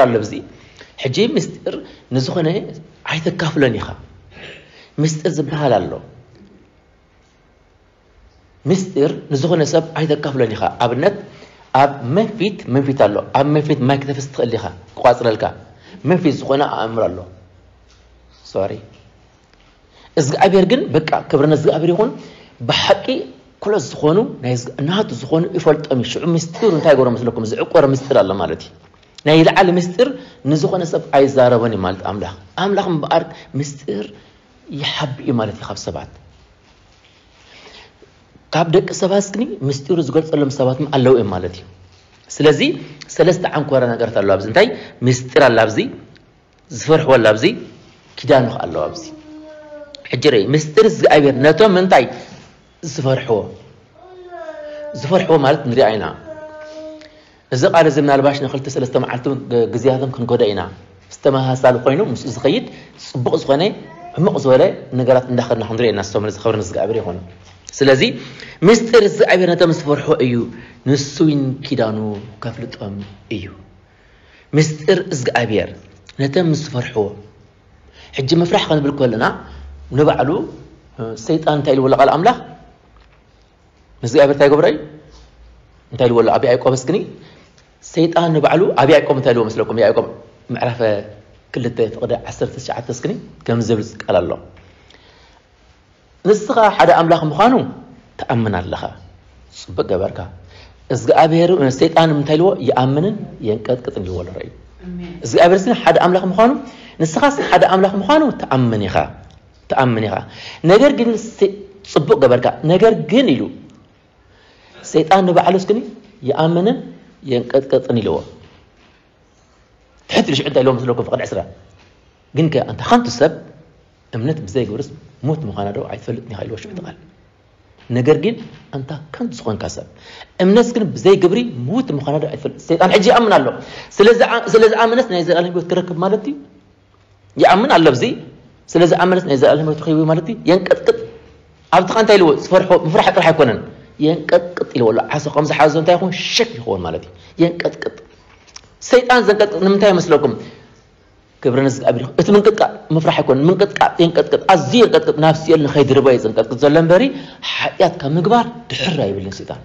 ኣሎ ኣብዚ። ሕጂ ምስጢር ንዝኾነ ኣይተካፍሎን ኢኻ። ምስጢር ዝበሃል ኣሎ። ምስጢር ንዝኾነ ሰብ ኣይተካፍሎን ኢኻ። ኣብነት፣ ኣብ መንፊት መንፊት ኣሎ። ኣብ መንፊት ማይ ክተፍስ ትኽእል ኢኻ፣ ክቋፅረልካ። መንፊት ዝኾነ ኣእምሮ ኣሎ። ሶሪ። እግዚኣብሔር ግን በቃ ክብሪ ንእግዚኣብሔር ይኹን። ብሓቂ ኩሎ ዝኾኑ ናይ እዝ- ናቱ ዝኾኑ ይፈልጦም እዩ። ሽዑ ምስጢሩ እንታይ ገሮ መስለኩም? ዝዕቆረ ምስጢር ኣሎ ማለት እዩ። ናይ ላዕሊ ምስጢር ንዝኾነ ሰብ ኣይዛረቦን እዩ ማለት ኣምላኽ። ኣምላኽ እምበኣር ምስጢር ይሓቢ እዩ ማለት እዩ ካብ ሰባት። ካብ ደቂ ሰባት እስክኒ ምስጢሩ ዝገልጸሎም ሰባት ኣለዉ እዮም ማለት እዩ። ስለዚ ሰለስተ ዓንኮረ ነገራት ኣለዉ ኣብዚ። እንታይ ምስጢር ኣለ ኣብዚ? ዝፈርሕዎ ኣለ ኣብዚ? ኪዳኑ ከ ኣለዉ ኣብዚ። ሕጂ ርእ፣ ምስጢር እግዚኣብሔር ነቶም እንታይ ዝፈርሕዎ? ዝፈርሕዎ ማለት ንሪኣ ኢና። እዚ ቃል እዚ ምናልባሽ ንክልተ ሰለስተ መዓልቲ እውን ግ- ግዜያትን ክንጎደ ኢና። ዝተመሳሳሊ ኮይኑ ምስኡ ዝኸይድ ጽቡቕ ዝኾነ ዕሙቕ ዝበለ ነገራት እንዳኸድና ክንሪኦ ኢና። ዝሰሙን እዚ ክብሪ ንዝግዚኣብሔር ይኹን። ስለዚ ምስጢር እግዚኣብሔር ነቶም ዝፈርሕዎ እዩ፣ ንሱ እውን ኪዳኑ ከፍልጦም እዩ። ምስጢር እግዚኣብሔር ነቶም ዝፈርሕዎ። ሕጂ ምፍራሕ ክንብል ከለና ንባዕሉ ሰይጣን እንታይ ኢልዎ ኣሎ ቃል ኣምላኽ? ንእግዚኣብሔር እንታይ ይገብሮ እዩ? እንታይ ኢልዎ ኣሎ? ኣብ ያዕቆብ እስክኒ ሰይጣን ንባዕሉ ኣብ ያዕቆብ እንታይ ኢልዎ መስለኩም? ያዕቆብ ምዕራፍ ክልተ ፍቕዲ ዓሰርተ ትሽዓተ እስክኒ ከም ዝብል ቃል ኣሎ። ንስኻ ሓደ ኣምላኽ ምዃኑ ትኣምን ኣለኻ። ጽቡቅ ገበርካ። እግዚኣብሔር ሰይጣን እንታይ ኢልዎ? ይኣምንን የንቀጥቅጥን ኢልዎ ኣሎ። ርእዩ። እግዚኣብሔር ስኒ ሓደ ኣምላኽ ምዃኑ ንስኻስ ሓደ ኣምላኽ ምዃኑ ትኣምን ኢኻ። ትኣምን ኢኻ። ነገር ግን ሲ- ጽቡቅ ገበርካ። ነገር ግን ኢሉ ሰይጣን ንባዕሉ እስክኒ ይኣምንን የንቀጥቅጥን ኢልዎ። ትሕት ኢሉ ሽዑ እንታይ ኢልዎ መስለኩም? ፍቕዲ ዕስራ ግን ከ ኣንታ ከንቱ ሰብ እምነት ብዘይ ግብርስ ሞት ምዃና ዶ ኣይትፈልጥን ኢኻ ኢልዎ ሽዑ እቲ ቃል። ነገር ግን ኣንታ ከንቱ ዝኾንካ ሰብ እምነት ግን ብዘይ ግብሪ ሞት ምዃና ዶ ኣይትፈልጥ? ሰይጣን ሕጂ ይኣምን ኣሎ። ስለዚ ኣ- ስለዚ ኣምነስ ናይ ዘላለም ህይወት ክረክብ ማለት እዩ። ይኣምን ኣሎ ኣብዚ። ስለዚ ኣመነስ ናይ ዘላለም ህይወት ክህብ ማለት እዩ። የንቀጥቅጥ። ኣብቲ ኸ እንታይ ኢልዎ? ዝፈርሖ ምፍራሕ ጥራሕ ኣይኮነን። የንቀጥቅጥ ኢልዎ ኣሎ። ዓሶ ከም ዝሓዞ እንታይ ይኸውን? ሸክ ይኸውን ማለት እዩ። የንቀጥቅጥ። ሰይጣን ዘንቀጥቅጥ ንምንታይ ይመስለኩም? ክብሪ ንእግዚኣብሔር ይኹን። እቲ ምንቅጥቃጥ ምፍራሕ ኣይኮነን። ምንቅጥቃጥ የንቀጥቅጥ። ኣዝዩ የንቀጥቅጥ። ናብ ሲኦል ንኸይድርበ እዩ ዘንቀጥቅጥ ዘሎ እምበሪ፣ ሓጢኣት ካብ ምግባር ድሕር ኣይብልን ሰይጣን።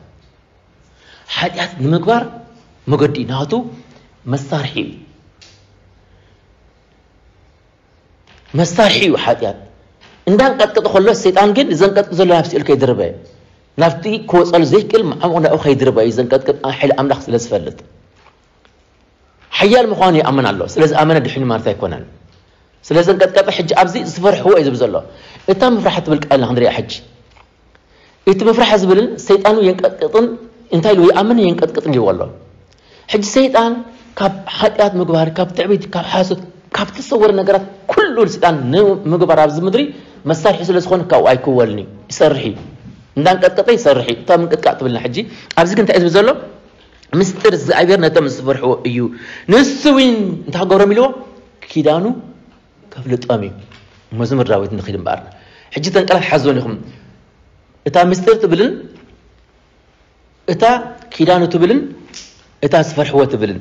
ሓጢኣት ንምግባር መገዲ ናቱ መሳርሒ እዩ። መሳርሒ እዩ ሓጢኣት። እንዳንቀጥቀጠ ከሎ ሰይጣን ግን ዘንቀጥቅጥ ዘሎ ናብ ሲኦል ከይድርበ፣ ናብቲ ክወፀሉ ዘይክእል መዓሙቕ ናብኡ ከይድርበ እዩ ዘንቀጥቅጥ፣ ሓይሊ ኣምላኽ ስለ ዝፈልጥ። ሓያል ምዃኑ ይኣምን ኣሎ። ስለ ዝኣመነ ድሒኑ ማለት ኣይኮነን። ስለ ዘንቀጥቀጠ ሕጂ ኣብዚ ዝፈርሕዎ እዩ ዝብል ዘሎ። እታ ምፍራሕ ትብል ቃል ኢና ክንሪኣ ሕጂ። እቲ ምፍራሕ ዝብልን ሰይጣኑ የንቀጥቅጥን እንታይ ኢሉ ይኣምን የንቀጥቅጥን ይብዎ ኣሎ። ሕጂ ሰይጣን ካብ ሓጢኣት ምግባር፣ ካብ ትዕቢት፣ ካብ ሓሶት፣ ካብ ተሰወረ ነገራት ኩሉ ሰይጣን ንምግባር ኣብዚ ምድሪ መሳርሒ ስለ ዝኾነ ካብኡ ኣይክወልን እዩ። ይሰርሕ እዩ። እንዳንቀጥቀጠ ይሰርሕ እዩ። እታ ምንቅጥቃጥ ትብልና ሕጂ ኣብዚ ግን እንታይ እዩ ዝብል ዘሎ? ምስጢር እግዚኣብሔር ነቶም ዝፈርሕዎ እዩ። ንሱ እውን እንታይ ክገብሮም ኢልዎ? ኪዳኑ ከፍልጦም እዩ። መዝሙር ዳዊት ንኺድ እምበኣር። ሕጂ እተን ቃላት ሓዝወን ኢኹም። እታ ምስጢር ትብልን እታ ኪዳኑ ትብልን እታ ዝፈርሕዎ ትብልን።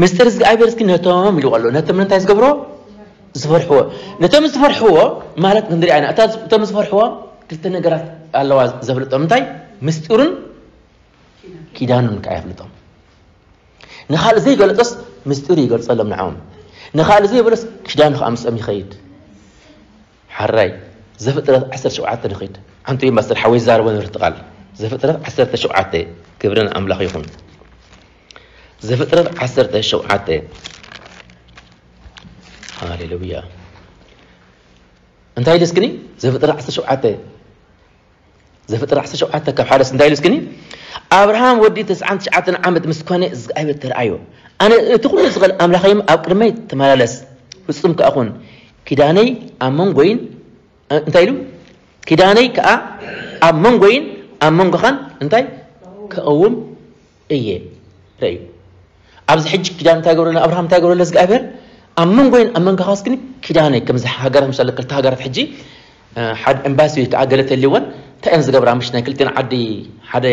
ምስጢር እግዚኣብሔር እስኪ ነቶም ኢልዎ ኣሎ። ነቶም እንታይ ዝገብርዎ? ዝፈርሕዎ። ነቶም ዝፈርሕዎ ማለት ክንድሪ ኢና። እታ እቶም ዝፈርሕዎ ክልተ ነገራት ኣለዋ ዘፍልጦም። እንታይ? ምስጢሩን ኪዳኑን ከዓ የፍልጦም። ንኻልእ ዘይገለጾስ ምስጢሩ ይገልጸሎም ንዓኦም። ንኻልእ ዘይበሎስ ኪዳኑ ከዓ ምስኦም ይኸይድ። ሓራይ ዘፍጥረት ዓሰርተ ሸውዓተ ንኺድ። ሓንቲ እዩ ማስተር ሓወይ ዝዛረቦ ንብርቲ ቃል። ዘፍጥረት ዓሰርተ ሸውዓተ ክብርን ኣምላኽ ይኹን። ዘፍጥረት ዓሰርተ ሸውዓተ። ሃሌሉያ። እንታይ ኢሉ እስክኒ? ዘፍጥረት ዓሰርተ ሸውዓተ። ዘፍጥረት ዓሰርተ ሸውዓተ ካብ ሓደ እንታይ ኢሉ እስክኒ? ኣብርሃም ወዲ ተስዓን ትሽዓተን ዓመት ምስ ኮነ እግዚኣብሔር ተረኣዮ። ኣነ እቲ ኩሉ ዝኽእል ኣምላኸይ ኣብ ቅድመይ ተመላለስ፣ ፍጹም ከኣ ኩን። ኪዳነይ ኣብ መንጎይን፣ እ፣ እንታይ ኢሉ? ኪዳነይ ከኣ ኣብ መንጎይን ኣብ መንጎኻን እንታይ? ከእውም እየ። ርእዩ። ኣብዚ ሕጂ ኪዳን እንታይ ገብረና? ኣብርሃም እንታይ ገብረለ እግዚኣብሔር? ኣብ መንጎይን ኣብ መንጎኻስ ግን ኪዳነይ፣ ከምዚ ሃገራት፣ ምሳሌ ክልተ ሃገራት ሕጂ፣ እ፣ ሓደ ኤምባሲ ወይ ከዓ ገለ ተልይወን እንታይ እየን ዝገብራ? ምሽ ናይ ክልቲኤን ዓዲ ሓደ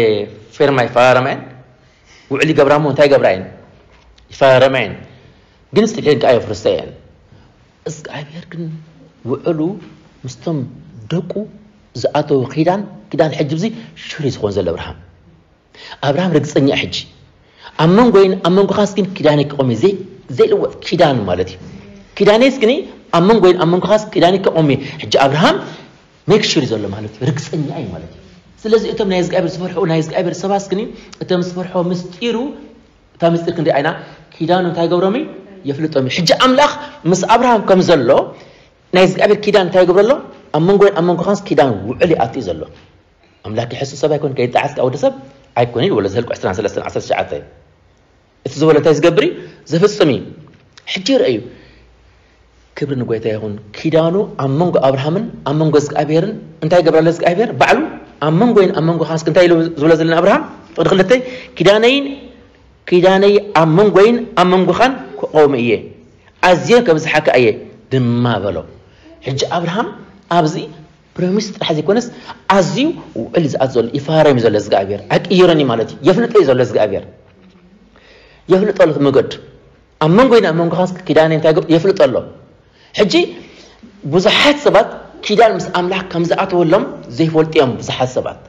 ፌርማ ይፈራረማ እየን። ውዕል ይገብራ እሞ እንታይ ይገብራ እየን? ይፈራረማ እየን። ግን ስቲል ሕግ ኣየፍርሰ እየን። እግዚኣብሔር ግን ውዕሉ ምስቶም ደቁ ዝኣተው ኪዳን ኪዳን ሕጂ ብዚ ሽሪ ዝኾን ዘሎ ኣብርሃም ኣብርሃም ርግፀኛ ሕጂ ኣብ መንጎይን ኣብ መንጎኻስ ግን ኪዳነይ ክቆም እየ። ዘይ- ዘይልወጥ ኪዳን ማለት እዩ። ኪዳነይስ ግን ኣብ መንጎይን ኣብ መንጎኻስ ኪዳነይ ክቆም እየ። ሕጂ ኣብርሃም ሜክ ሹር ዘሎ ማለት እዩ፣ ርግፀኛ እዩ ማለት እዩ። ስለዚ እቶም ናይ እግዚኣብሔር ዝፈርሑ ናይ እግዚኣብሔር ሰባስ ግን እቶም ዝፈርሖ ምስጢሩ እታ ምስጢር ክንደይ ዓይና ኪዳኑ እንታይ ገብሮም እዩ? የፍልጦም እዩ። ሕጂ ኣምላኽ ምስ ኣብርሃም ከም ዘሎ ናይ እግዚኣብሔር ኪዳን እንታይ ይገብረሎ? ኣብ መንጎይን ኣብ መንጎኻንስ ኪዳን ውዕል ይኣትዩ ዘሎ። ኣምላክ ይሕሱ ሰብ ኣይኮን ከይጣዓስ ወዲ ሰብ ኣይኮን ኢሉ ወለ ዘልቁ ዕስራን ሰለስተን ዓሰርተ ትሽዓተ እቲ ዝበሎ እንታይ ዝገብር እዩ? ዘፍጽም እዩ። ሕጂ ርእዩ። ክብሪ ንጎይታ ይኹን። ኪዳኑ ኣብ መንጎ ኣብርሃምን ኣብ መንጎ እግዚኣብሔርን እንታይ ይገብረለ እግዚኣብሔር ባዕሉ ኣብ መንጎይን ኣብ መንጎ ካንስክ እንታይ ኢሉ ዝበሎ ዘለና ኣብርሃም ፍቅዲ ክልተይ ኪዳነይን ኪዳነይ ኣብ መንጎይን ኣብ መንጎኻን ክቆም እየ ኣዝየ ከብዝሓካ እየ ድማ በሎ። ሕጂ ኣብርሃም ኣብዚ ፕሮሚስ ጥራሕ ዘይኮነስ ኣዝዩ ውዕል ዝኣት ዘሎ ይፈራረም ዘሎ እግዚኣብሔር ኣይቅይረን እዩ ማለት እዩ። የፍልጦ እዩ ዘሎ እግዚኣብሔር የፍልጦ ኣሎ መገድ ኣብ መንጎይን ኣብ መንጎኻን ኪዳን እንታይ ገብ የፍልጦ ኣሎ። ሕጂ ብዙሓት ሰባት ኪዳን ምስ ኣምላኽ ከም ዝኣተወሎም ዘይፈልጡ እዮም። ብዙሓት ሰባት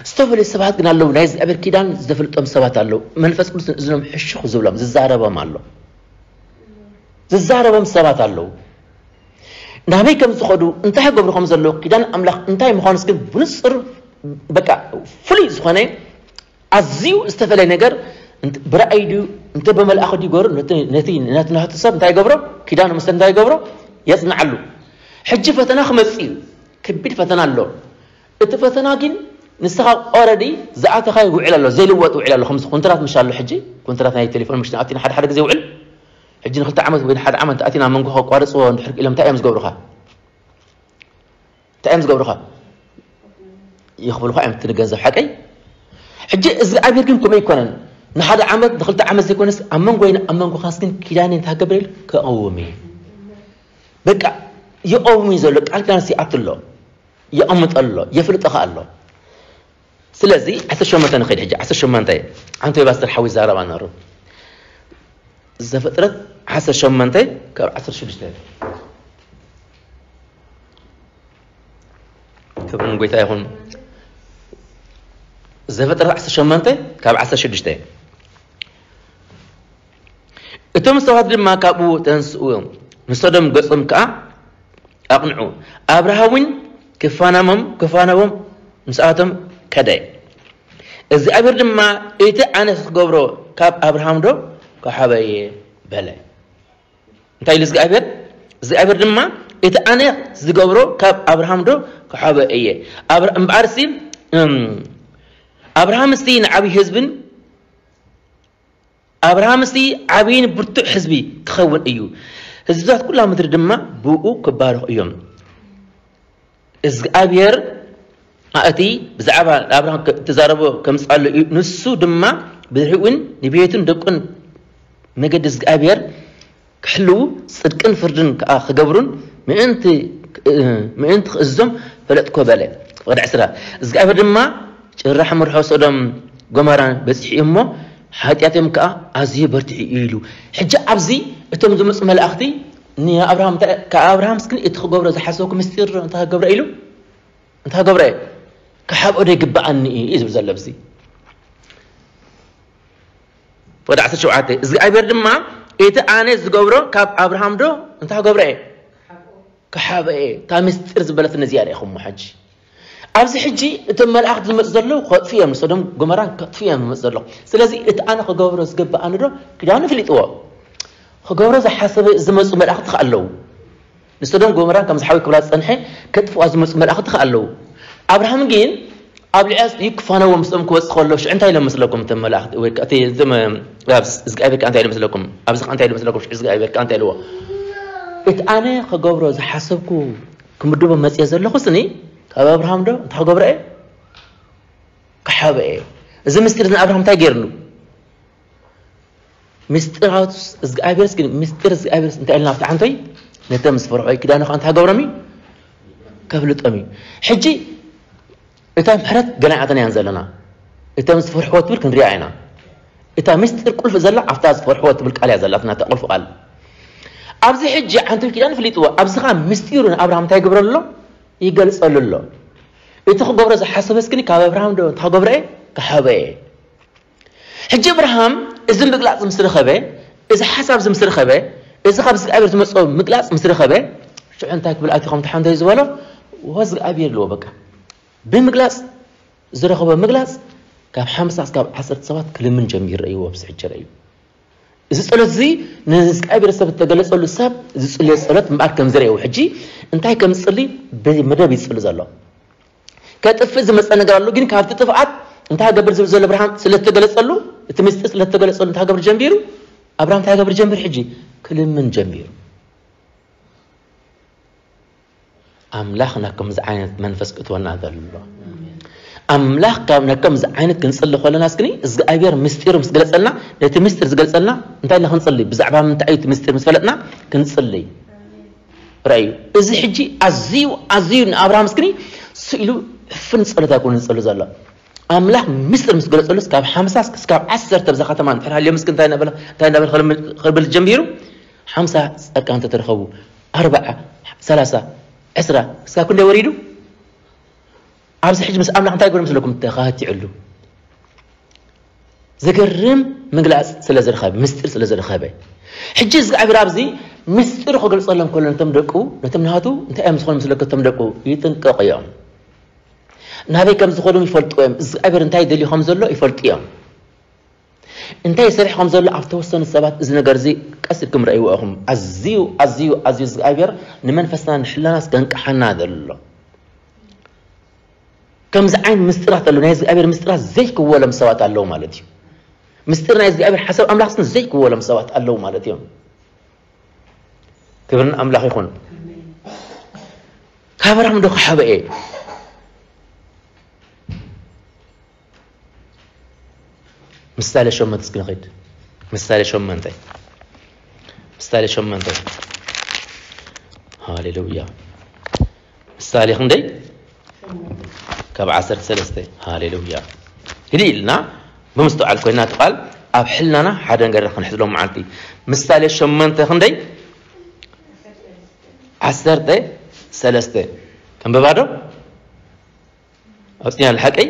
ዝተፈላለዩ ሰባት ግን ኣለዉ ናይ እግዚኣብሔር ኪዳን ዘፍልጦም ሰባት ኣለዉ። መንፈስ ቅዱስ ንእዝኖም ሕሹኽ ዝብሎም ዝዛረቦም ኣሎ ዝዛረቦም ሰባት ኣለዉ። ናበይ ከም ዝኸዱ እንታይ ክገብሩ ከም ዘለዉ ኪዳን ኣምላኽ እንታይ ምዃኑስ ግን ብንጹር በቃ ፍሉይ ዝኾነ ኣዝዩ ዝተፈለየ ነገር እንት- ብራእይ ድዩ እንተ ብመልኣኽ ድዩ ገሩ ነቲ ነቲ ነቲ ናቱ ሰብ እንታይ ይገብሮ ኪዳኑ ምስ እንታይ ይገብሮ የጽንዓሉ። ሕጂ ፈተና ክመጽእ እዩ። ከቢድ ፈተና ኣሎ። እቲ ፈተና ግን ንስኻ ኦረዲ ዝኣተኻይ ውዕል ኣሎ ዘይልወጥ ውዕል ኣሎ ከምዚ ኮንትራት ምሽ ኣሎ። ሕጂ ኮንትራት ናይ ቴሌፎን ምሽ ኣቲና ሓደ ሓደ ግዜ ውዕል ሕጂ ንክልተ ዓመት ወይ ንሓደ ዓመት ኣቲና መንጎ ከቋርፅዎ እንድሕር ኢሎም እንታይ እዮም ዝገብሩኻ? እንታይ እዮም ዝገብሩኻ? ይኽፍሉኻ እዮም እቲ ንገንዘብ ሓቀይ። ሕጂ እግዚኣብሔር ግን ከምኡ ኣይኮነን። ንሓደ ዓመት ንክልተ ዓመት ዘይኮነስ ኣብ መንጎ ይን ኣብ መንጎ ካንስ ግን ኪዳን እንታይ ገብረ ኢሉ ክቐውም እዩ። በቃ ይቐውም እዩ ዘሎ ቃል ኪዳን ሲኣት ኣሎ ይቐምጠ ኣሎ የፍልጠኻ ኣሎ። ስለዚ ዓሰርተ ሸሞንተ ንኸይድ ሕጂ ዓሰርተ ሸሞንተ ዓንቶ የባስተር ሓዊ ይዛረባ ነሩ ዘፍጥረት ዓሰርተ ሸሞንተ ካብ ዓሰርተ ሽዱሽተ ክብርን ጎይታ ይኹን። ዘፍጥረት ዓሰርተ ሸሞንተ ካብ ዓሰርተ ሽዱሽተ እቶም ሰባት ድማ ካብኡ ተንስኡ ንሶዶም ገጾም ከኣ ኣቕንዑ። ኣብርሃ እውን ክፋናሞም ክፋነዎም ምስኣቶም ከደ። እግዚኣብሔር ድማ እቲ ኣነ ክገብሮ ካብ ኣብርሃም ዶ ክሓበየ በለ። እንታይ ኢሉ እግዚኣብሔር እግዚኣብሔር ድማ እቲ ኣነ ዝገብሮ ካብ ኣብርሃም ዶ ክሓበ እየ። እምበኣርሲ ኣብርሃምስቲ ንዓብዪ ህዝብን ኣብርሃምስቲ ዓብይን ብርቱዕ ህዝቢ ክኸውን እዩ። ህዝብታት ኩላ ምድሪ ድማ ብኡ ክባረኹ እዮም። እግዚኣብሔር ኣእቲ ብዛዕባ ንኣብርሃም እተዛረቦ ከምፅኣሉ እዩ። ንሱ ድማ ብድሕሪኡን ንቤቱን ደቁን መገዲ እግዚኣብሔር ክሕልዉ ፅድቅን ፍርድን ከዓ ክገብሩን ምእንቲ ምእንቲ ክእዝዞም ፈለጥኮ በለ። ፍቅዲ ዕስራ እግዚኣብሔር ድማ ጭራሕ ምርሖ ሶዶም ጎመራን በፂሑ እዩ እሞ ሓጢኣቶም ከዓ ኣዝዩ በርቲዑ እዩ ኢሉ። ሕጂ ኣብዚ እቶም ዝመፁ መላእኽቲ ንኣብርሃም እንታይ- ካብ ኣብርሃም እስክን እቲ ክገብሮ ዝሓሰብኩ ምስጢር እንታይ ክገብረ ኢሉ እንታይ ክገብረ ክሓብኦ ዶ ይግበኣኒ እዩ ዝብል ዘሎ ኣብዚ ወደ ዓሰርተ ሸውዓተ እግዚኣብሔር ድማ እቲ ኣነ ዝገብሮ ካብ ኣብርሃም ዶ እንታይ ክገብረ እየ ክሓበ እየ እታ ምስጢር ዝበለት ነዚኣ ርኢኹሞ ሕጂ ኣብዚ ሕጂ እቶም መላእክት ዝመፁ ዘለዉ ከጥፉ እዮም ንሶዶም ጎመራን ከጥፉ እዮም ዝመፁ ዘለዉ ስለዚ እቲ ኣነ ክገብሮ ዝግበኣኒ ዶ ክዳኑ ፍሊጥዎ ክገብሮ ዝሓሰበ ዝመፁ መላእክት ከ ኣለዉ ንሶዶም ጎመራን ከም ዝሓዊ ክብላ ዝፀንሐ ከጥፍዋ ዝመፁ መላእክት ከ ኣለዉ ኣብርሃም ግን ኣብ ልዕያስ እዩ ክፋነዎም ምስኦም ክወፅእ ከሎ ሽዑ እንታይ ኢሎም መስለኩም እቶም መላእክት ወይ ከ- እቲ- እቶም- ኣብ እግዚኣብሔር ከ እንታይ ኢሎም መስለኩም ኣብዚ ከ እንታይ ኢሎም መስለኩም ሽዑ እግዚኣብሔር ከ እንታይ ኢልዎ እቲ ኣነ ክገብሮ ዝሓሰብኩ ክምድቦ መፅየ ዘለኹ ስኒ ካብ ኣብርሃም ዶ እንታይ ክገብረ እየ ክሓበ እየ እዚ ምስጢር እዚ ንኣብርሃም እንታይ ገይርሉ ምስጢራውትስ እግዚኣብሔርስ ግን ምስጢር እግዚኣብሔርስ እንታይ ኢልና ኣብቲ ዓንቶይ ነቶም ዝፈርሖ ኪዳኑ ከዓ እንታይ ገብሮም እዩ ከፍልጦም እዩ ሕጂ እታ ምሕረት ገና ኣተናያን ዘለና እቶም ዝፈርሕዎ ትብል ክንሪኣ ኢና እታ ምስጢር ቁልፊ ዘላ ኣብታ ዝፈርሕዎ ትብል ቃል እያ ዘላትና፣ እታ ቁልፊ ቃል። ኣብዚ ሕጂ ዓንተው ኪዳን ፍሊጥዎ፣ ኣብዚ ኸዓ ምስጢሩ ንኣብርሃም እንታይ ይግብረሉ ኣሎ? ይገልጸሉ ኣሎ። እቲ ክገብሮ ዝሓሰበ እስክኒ ካብ ኣብርሃም ዶ እንታይ ክገብሮ እየ? ክሓበ እየ። ሕጂ ኣብርሃም እዚ ምግላጽ ምስ ረኸበ፣ እዚ ሓሳብ እዚ ምስ ረኸበ፣ እዚ ካብ እግዚኣብሔር ዝመጽኦ ምግላጽ ምስ ረኸበ፣ ሽዑ እንታይ ክብል ኣትዩ? ከምቲ ሓንቶ ዝበሎ፣ "ወ እግዚኣብሔር" ኣለዎ። በቃ ብምግላጽ ዝረኸቦ ምግላጽ ካብ ሓምሳ እስካብ ዓሰርተ ሰባት ክልምን ጀሚሩ ረእይዎ። ኣብዚ ሕጂ ረእዩ። እዚ ጸሎት እዚ ንእግዚኣብሔር ሰብ እተገለጸሉ ሰብ ዝጽልዮ ጸሎት እምበኣር ከም ዝረእይዎ፣ ሕጂ እንታይ ከም ዝጽሊ ብመደብ ይጽሊ ዘሎ። ከጥፍእ ዝመጸ ነገር ኣሎ፣ ግን ካብቲ ጥፍኣት እንታይ ገብር ዝብል ዘሎ ኣብርሃም ስለ ዝተገለጸሉ፣ እቲ ምስጢር ስለ ዝተገለጸሉ እንታይ ገብር ጀሚሩ? ኣብርሃም እንታይ ገብር ጀሚሩ? ሕጂ ክልምን ጀሚሩ። ኣምላኽ ናብ ከምዚ ዓይነት መንፈስ ክእትወና ዘሎ። ኣምላኽ ካብ ናብ ከምዚ ዓይነት ክንጽሊ ከለና እስክኒ እግዚኣብሔር ምስጢሩ ምስ ገለጸልና፣ ነቲ ምስጢር ዝገልጸልና እንታይ ኢልና ክንጽሊ? ብዛዕባ ምንታይ እዩ እቲ ምስጢር ምስ ፈለጥና ክንጽሊ። ረኣዩ። እዚ ሕጂ ኣዝዩ፣ ኣዝዩ ንኣብርሃም እስክኒ ስኢሉ፣ ሕፍን ጸሎት ኣይኮነን ዝጸሊ ዘሎ። ኣምላኽ ምስጢር ምስ ገለጸሉስ ካብ ሓምሳ እስካብ ዓሰርተ ብዛ ከተማ እንድሕር ሃልዮም እስኪ እንታይ እናበለ፣ እንታይ እናበለ ክብል፣ ክብል ጀሚሩ? ሓምሳ ጻድቃን እንተተረኸቡ፣ ኣርብዓ፣ ሰላሳ፣ ዕስራ፣ እስካብ ክንደይ ወሪዱ? ኣብዚ ሕጂ ምስ ኣምላኽ እንታይ ገይሩ መስለኩም? ተኻቲዕሉ። ዘገርም ምግላጽ ስለ ዝረኸበ፣ ምስጢር ስለ ዝረኸበ። ሕጂ እግዚኣብሔር ኣብዚ ምስጢሩ ክገልጸሎም ከሎ ነቶም ደቁ፣ ነቶም ናቱ እንታይ እዮም ዝኾኑ መስለኩም? እቶም ደቁ ይጥንቀቑ እዮም። ናበይ ከም ዝኸዱ ይፈልጡ እዮም። እግዚኣብሔር እንታይ ደልዩ ከም ዘሎ ይፈልጡ እዮም። እንታይ ይሰርሕ ከም ዘሎ ኣብ ተወሰኑ ሰባት እዚ ነገር እዚ ቀስ ኢልኩም ረእይዎ ኢኹም። ኣዝዩ፣ ኣዝዩ፣ ኣዝዩ እግዚኣብሔር ንመንፈስና ንሕልናስ ከንቅሓና ዘሎ። ከምዚ ዓይነት ምስጢራት ኣሎ። ናይ እግዚኣብሔር ምስጢራት ዘይክወሎም ሰባት ኣለዉ ማለት እዩ። ምስጢር ናይ እግዚኣብሔር ሓሳብ ኣምላኽ ስን ዘይክወሎም ሰባት ኣለዉ ማለት እዮም። ክብርን ኣምላኽ ይኹን። ካብ ኣብርሃም ዶ ክሓበ እየ? ምሳሌ ሸመንተ እስኪ ንኺድ። ምሳሌ ሸመንተ። ምሳሌ ሸመንተ። ሃሌሉያ። ምሳሌ ክንደይ? ካብ ዓሰርተ ሰለስተ። ሃሌሉያ። ህድእ ኢልና ብምስትውዓል ኮይና እቲ ቃል ኣብ ሕልናና ሓደ ነገር ክንሕዝሎም መዓልቲ። ምሳሌ ሸመንተ ክንደይ? ዓሰርተ ሰለስተ። ከንብባ ዶ? ኣውፅእና ሓቀይ?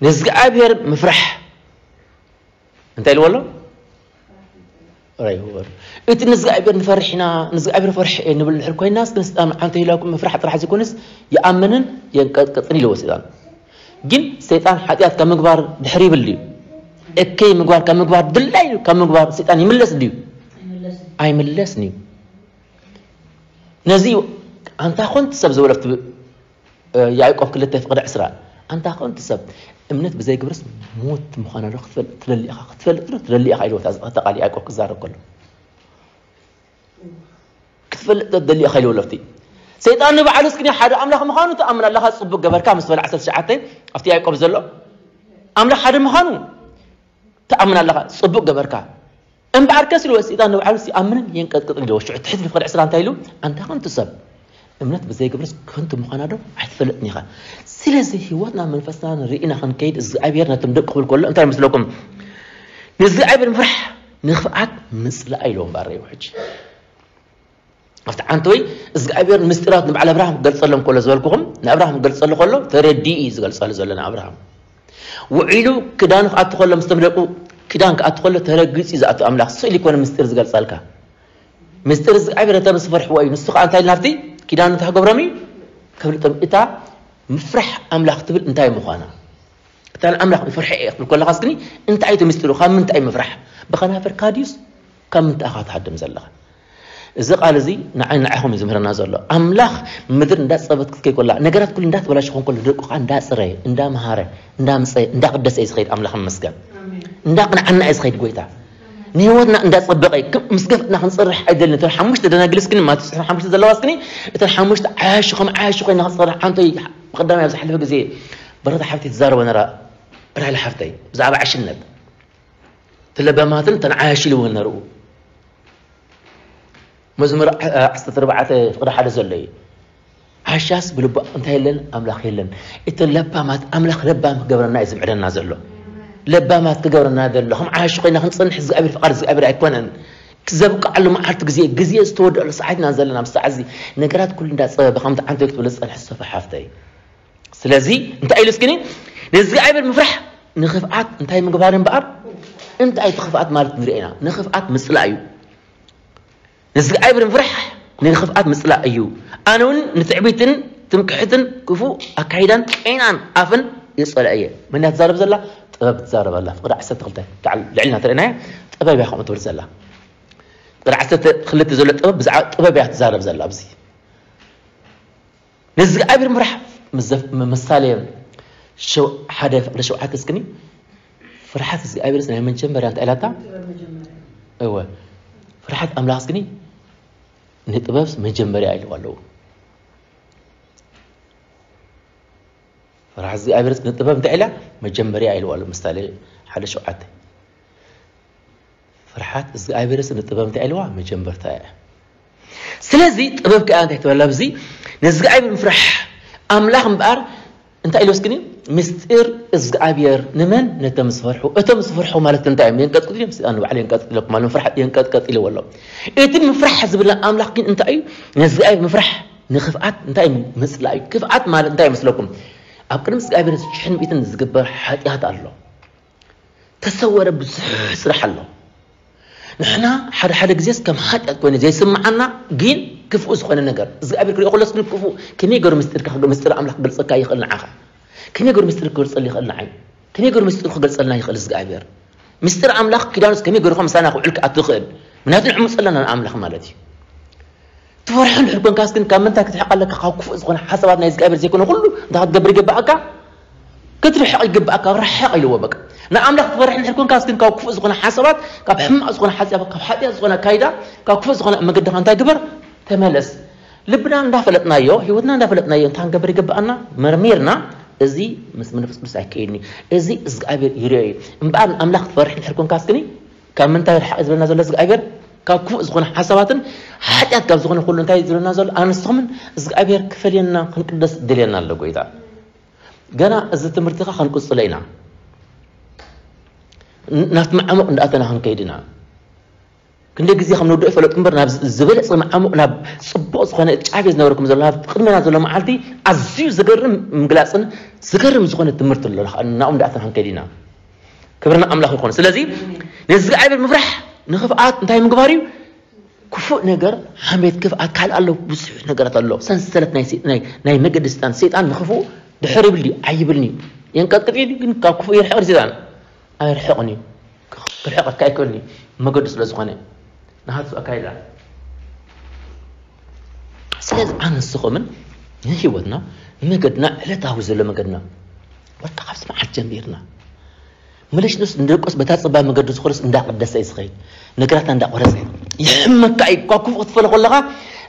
ንእግዚኣብሔር ምፍራሕ እንታይ ኢልዎ ኣሎ? ራይ ወር። እቲ ንእግዚኣብሔር ንፈርሕ ኢና፣ ንእግዚኣብሔር ፈርሕ እየ ንብል ድሕር ኮይናስ፣ ንስጣን ዓንተ ኢላኩም ምፍራሕ ጥራሕ ዘይኮነስ፣ ይኣምንን የንቀጥቅጥን ኢልዎ ሰይጣን። ግን ሰይጣን ሓጢኣት ካብ ምግባር ድሕር ይብል ድዩ? እከይ ምግባር ካብ ምግባር ድላይ ካብ ምግባር ሰይጣን ይምለስ ድዩ? ኣይምለስን እዩ። ነዚ እዩ ኣንታ ኾንቲ ሰብ ዝበሎ ኣብቲ፣ እ፣ ያዕቆብ ክልተ ፍቕዲ ዕስራ፣ ኣንታ ኾንቲ ሰብ፣ እምነት ብዘይ ግብርስ ሞት ምዃና ዶ ክትፈልጥ ትደሊ ኢኻ? ክትፈልጥ ዶ ትደሊ ኢኻ? ኢልዎ እታ፣ እታ ቃል ያዕቆብ ክዛረብ ከሎ። ክትፈልጥ ዶ ትደሊ ኢኻ? ኢልዎ ኣሎ ኣብቲ። ሰይጣን ንባዕሉ እስኪ ሓደ ኣምላኽ ምዃኑ ትኣምን ኣለኻ? ጽቡቅ ገበርካ ምስ በለ ዓሰርተ ትሽዓተ ኣብቲ ያዕቆብ ዘሎ ኣምላኽ ሓደ ምዃኑ ትኣምን ኣለኻ፣ ጽቡቕ ገበርካ። እምበኣርከስ ኢልዎ፣ ሰይጣን ንባዕሉ ይኣምንን የንቀጥቅጥን ኢልዎ። ሽዑ ትሕት ኢሉ ፍቕዲ ዕስራ እንታይ ኢሉ? ኣንታ ከንቱ ሰብ፣ እምነት ብዘይ ግብርስ ከንቱ ምዃና ዶ ኣይትፈልጥን ኢኻ? ስለዚ ህይወትና መንፈስና ንርኢና ክንከይድ እግዚኣብሔር ነቶም ደቁ ክብል ከሎ እንታይ ይመስለኩም? ንእግዚኣብሔር ምፍራሕ ንኽፍኣት ምጽላእ ኢልዎ እምበኣር እዩ ሕጂ። ኣብቲ ዓንተወይ እግዚኣብሔር ምስጢራት ንበዓል ኣብርሃም ክገልጸሎም ከሎ ዝበልኩኹም፣ ንኣብርሃም ክገልጸሉ ከሎ ተረዲኡ እዩ ዝገልጸሉ ዘሎ ንኣብርሃም። ውዒሉ ክዳኑ ክኣቱ ከሎ ምስ ተምደቁ ክዳን ክኣቱ ከሎ ተረጊጹ እዩ ዝኣቱ ኣምላኽ። ስእሊ ይኮነ ምስጢር ዝገልጸልካ። ምስጢር እግዚኣብሔር ነቶም ዝፈርሕዎ እዩ። ንሱ ከኣ እንታይ ኢልና ኣብቲ ኪዳኑ እንታይ ክገብሮም እዩ? ከብልጦም። እታ ምፍራሕ ኣምላኽ ትብል እንታይ ምዃና? እታ ንኣምላኽ ይፈርሕ እየ ክትብል ከለኻስ ግኒ እንታይ እቲ ምስጢሩ? ካብ ምንታይ ምፍራሕ? ብኸናፍርካ ድዩስ ካብ ምንታይ ኢኻ ትሃድም ዘለኻ? እዚ ቃል እዚ ንዓይ ንዓኹም እዩ ዝምህረና ዘሎ። ኣምላኽ ምድሪ እንዳጸበት ክትከይ ከላ፣ ነገራት ኩሉ እንዳተበላሸ ክኾን ከሎ፣ ደቁ ኸዓ እንዳጽረየ፣ እንዳምሃረ፣ እንዳምጸየ፣ እንዳቀደሰ እዩ ዝኸይድ። ኣምላኽ ይመስገን። ኣሜን። እንዳቕንዓና እዩ ዝኸይድ ጎይታ። ኣሜን። ንህይወትና እንዳጸበቐ እዩ። ከም ምስ ገፍእና ክንጽርሕ ኣይደልን። እተን ሓሙሽተ ደናግልስ ግን፣ ማቴዎስ ዕስራን ሓሙሽተ ዘለዋስ ግን፣ እተን ሓሙሽተ ዓያሹ ከም ዓያሹ ኮይና ክንጽርሕ፣ ሓንቶ ብቐዳማይ ኣብ ዝሓለፈ ግዜ በረኸት ሓፍተይ ትዛረቦ ነራ፣ ራይል ሓፍተይ፣ ብዛዕባ ዕሽነት። እቲ ለባማትን እተን ዓያሹ ኢልወን ነርኡ። መዝሙር ዓ-፣ ዓሰርተ ኣርባዕተ ፍቕዲ ሓደ ዘሎ እዩ። ዓሻስ ብልቡ እንታይ የለን? ኣምላኽ የለን። እቲ ለባማት ኣምላኽ ለባም ክገብረና እዩ ዝምዕደና ዘሎ። ለባማት ክገብረና ዘሎ፣ ከም ዓያሹ ኮይና ክንጸንሕ እግዚኣብሔር ፍቓድ እግዚኣብሔር ኣይኮነን። ዘብቅዓሉ መዓልቲ ግዜ፣ ግዜ ዝተወደኣሉ ሰዓት ኢና ዘለና። ኣብዚ ሰዓት እዚ ነገራት ኩሉ እንዳጸበበ፣ ከምቲ ዓንተ ክትብል ዝጸንሐ ዝሰፈ ሓፍተይ። ስለዚ እንታይ ኢሉ እስኪ፣ ንእግዚኣብሔር ምፍራሕ ንኽፍኣት እንታይ ምግባር እምበኣር፣ እንታይ እቲ ክፍኣት ማለት ንርኢ ኢና። ንኽፍኣት ምጽላእ እዩ። ንእግዚኣብሔር ምፍራሕ ንኽፍኣት ምጽላእ እዩ። ኣነ እውን ንትዕቢትን ትምክሕትን ክፉእ ኣካይዳን ቄናን ኣፍን ይጸልእ እየ። መን እያ ትዛረብ ዘላ? ጥበብ ትዛረብ ኣላ። ፍቕዲ ዓሰርተ ክልተ ልዕልና ተርእናያ፣ ጥበብ እያ ከምኡ ትብል ዘላ። ፍቕዲ ዓሰርተ ክልተ ዘሎ ጥበብ፣ ብዛዕባ ጥበብ እያ ትዛረብ ዘላ ኣብዚ። ንእግዚኣብሔር ምፍራሕ፣ ምዘፍ-፣ ም-፣ ምሳሌ ሸው-፣ ሓደ ፍቕዲ ሸውዓተ እስክኒ፣ ፍርሓት እግዚኣብሔርስ ናይ መጀመርያ እንታይ ኢላታ? እወ፣ ፍርሓት ኣምላኽ እስክኒ ንጥበብስ መጀመርያ ኢልዋ ኣለዉ። ፍርሓት እግዚኣብሔርስ ንጥበብ እንታይ ኢላ? መጀመርያ ኢልዋ ኣለዉ። ምሳሌ ሓደ ሸውዓተ። ፍርሓት እግዚኣብሔርስ ንጥበብ እንታይ ኢልዋ? መጀመርታ እያ። ስለዚ ጥበብ ከኣ እንታይ ትበል ኣብዚ? ንእግዚኣብሔር ምፍራሕ ኣምላኽ እምበኣር እንታይ ኢሉ እስክኒ? ምስጢር እግዚኣብሔር ንመን? ነቶም ዝፈርሑ። እቶም ዝፈርሑ ማለት እንታይ እዮም? የንቀጥቅጥ እዮም። ሰይጣን ንባዕሉ የንቀጥቅጥ ኢለኩም ኣሎ። ፍርሓት የንቀጥቀጥ ኢልዎ ኣሎ። እቲ ምፍራሕ ዝብል ኣምላኽ ግን እንታይ እዩ? ንእግዚኣብሔር ምፍራሕ ንኽፍኣት እንታይ እዩ? ምጽላእ እዩ። ክፍኣት ማለት እንታይ ይመስለኩም? ኣብ ቅድሚ እግዚኣብሔር ሽሕን ሚእትን ዝግበር ሓጢኣት ኣሎ። ተሰወረ ብዙሕ ስራሕ ኣሎ። ንሕና ሓደ ሓደ ግዜስ ከም ሓጢኣት ኮይኑ ዘይስምዓና ግን ክፉእ ዝኾነ ነገር እግዚኣብሔር ክሪኦ ከሎስ ግን ክፉእ ከመይ ገይሩ ምስጢርካ ክግ-፣ ምስጢር ኣምላኽ ክገልጸካ ይኽእል ንዓኻ? ከመይ ገይሩ ምስጢር ክገልጸሉ ይኽእል ንዓይ? ከመይ ገይሩ ምስጢር ክገልጸልና ይኽእል እግዚኣብሔር? ምስጢር ኣምላኽ ኪዳኑስ ከመይ ገይሩ ምሳና ክውዕል ክኣቱ ይኽእል? ምክንያቱ ንዕሙ ጸለና ንኣምላኽ ማለት እዩ። ትፈርሖ እንድሕር ኮንካስ ግን ካብ ምንታይ ክትርሕቕ ኣለካ? ካብ ክፉእ ዝኾነ ሓሳባት ናይ እግዚኣብሔር ዘይኮነ ኩሉ እንታይ ክትገብር ይግብኣካ? ክትርሕቕ ይግብኣካ። ርሕቕ ኢልዎ በቃ። ንኣምላኽ ትፈርሕ እንድሕር ኮንካስ ግን ካብ ክፉእ ዝኾነ ሓሳባት፣ ካብ ሕማቕ ዝኾነ ሓሳባት፣ ካብ ሓጢኣት ዝኾነ ኣካይዳ፣ ካብ ክፉእ ዝኾነ መገድኻ እንታይ ግበር? ተመለስ። ልብና እንዳፈለጥናዮ፣ ህይወትና እንዳፈለጥናዮ እንታይ ክንገብር ይግብኣና? መርሚርና፣ እዚ ምስ መንፈስ ቅዱስ ኣይከይድን እዩ። እዚ እግዚኣብሔር ይሪኦ እዩ። እምበኣር ንኣምላኽ ትፈርሕ እንድሕር ኮንካስ ግን ካብ ምንታይ ርሓቕ ዝብለና ዘሎ እግዚኣብሔር? ካብ ክፉእ ዝኾነ ሓሳባትን ሓጢኣት ካብ ዝኾነ ኩሉ እንታይ ዝብለና ዘሎ? ኣንስኹምን እግዚኣብሔር ክፈልየና ክንቅደስ ድልየና ኣሎ ጎይታ። ገና እዚ ትምህርትኻ ክንቅጽሎ ኢና። ን-፣ ናብቲ መዓሙቕ እንዳኣተና ክንከይድ ኢና። ክንደይ ግዜ ከም ንውድኦ ይፈለጡ እምበር ናብ ዝ-፣ ዝበለጸ መዓሙቕ፣ ናብ ጽቡቕ ዝኾነ ጫፍ እየ ዝነብረኩም ዘሎ። ናብ ቅድሜና ዘሎ መዓልቲ ኣዝዩ ዘገርም ምግላጽን ዘገርም ዝኾነ ትምህርቲ ኣሎ። ናብኡ እንዳኣተና ክንከይድ ኢና። ክብርና ኣምላኽ ይኹን። ስለዚ ንእግዚኣብሔር ምፍራሕ ንኽፍኣት እንታይ ምግባር እዩ? ክፉእ ነገር፣ ሓሜት፣ ክፍኣት፣ ካልእ ኣሎ፣ ብዙሕ ነገራት ኣሎ። ሰንሰለት ናይ ሰ-፣ ናይ፣ ናይ መገዲ ሰይጣን። ሰይጣን ንኽፉእ ድሕር ይብል ድዩ? ኣይብልን እዩ። የንቀጥቅጥ እዩ፣ ግን ካብ ክፉእ ይርሕቕ ሰይጣን። ኣይርሕቕን እዩ። ክርሕቐካ ኣይክእልን እዩ። መገዱ ስለ ዝኾነ። ናሃቱ ኣካይዳ። ስለዚ ኣነ ንስኹምን ንህይወትና፣ ንመገድና፣ ዕለታዊ ዘሎ መገድና፣ ወርቃ ካብዚ መዓልቲ ጀሚርና፣ መለሽ ንስ ንደቆስ በታ ጸባብ መገዲ ዝኾነስ እንዳቐደሰ እዩ ዝኸይድ። ነገራት እንዳቆረጸ ይሕመካ እዩ። እኳ ክፉእ ክትፈለ ከለኻ፣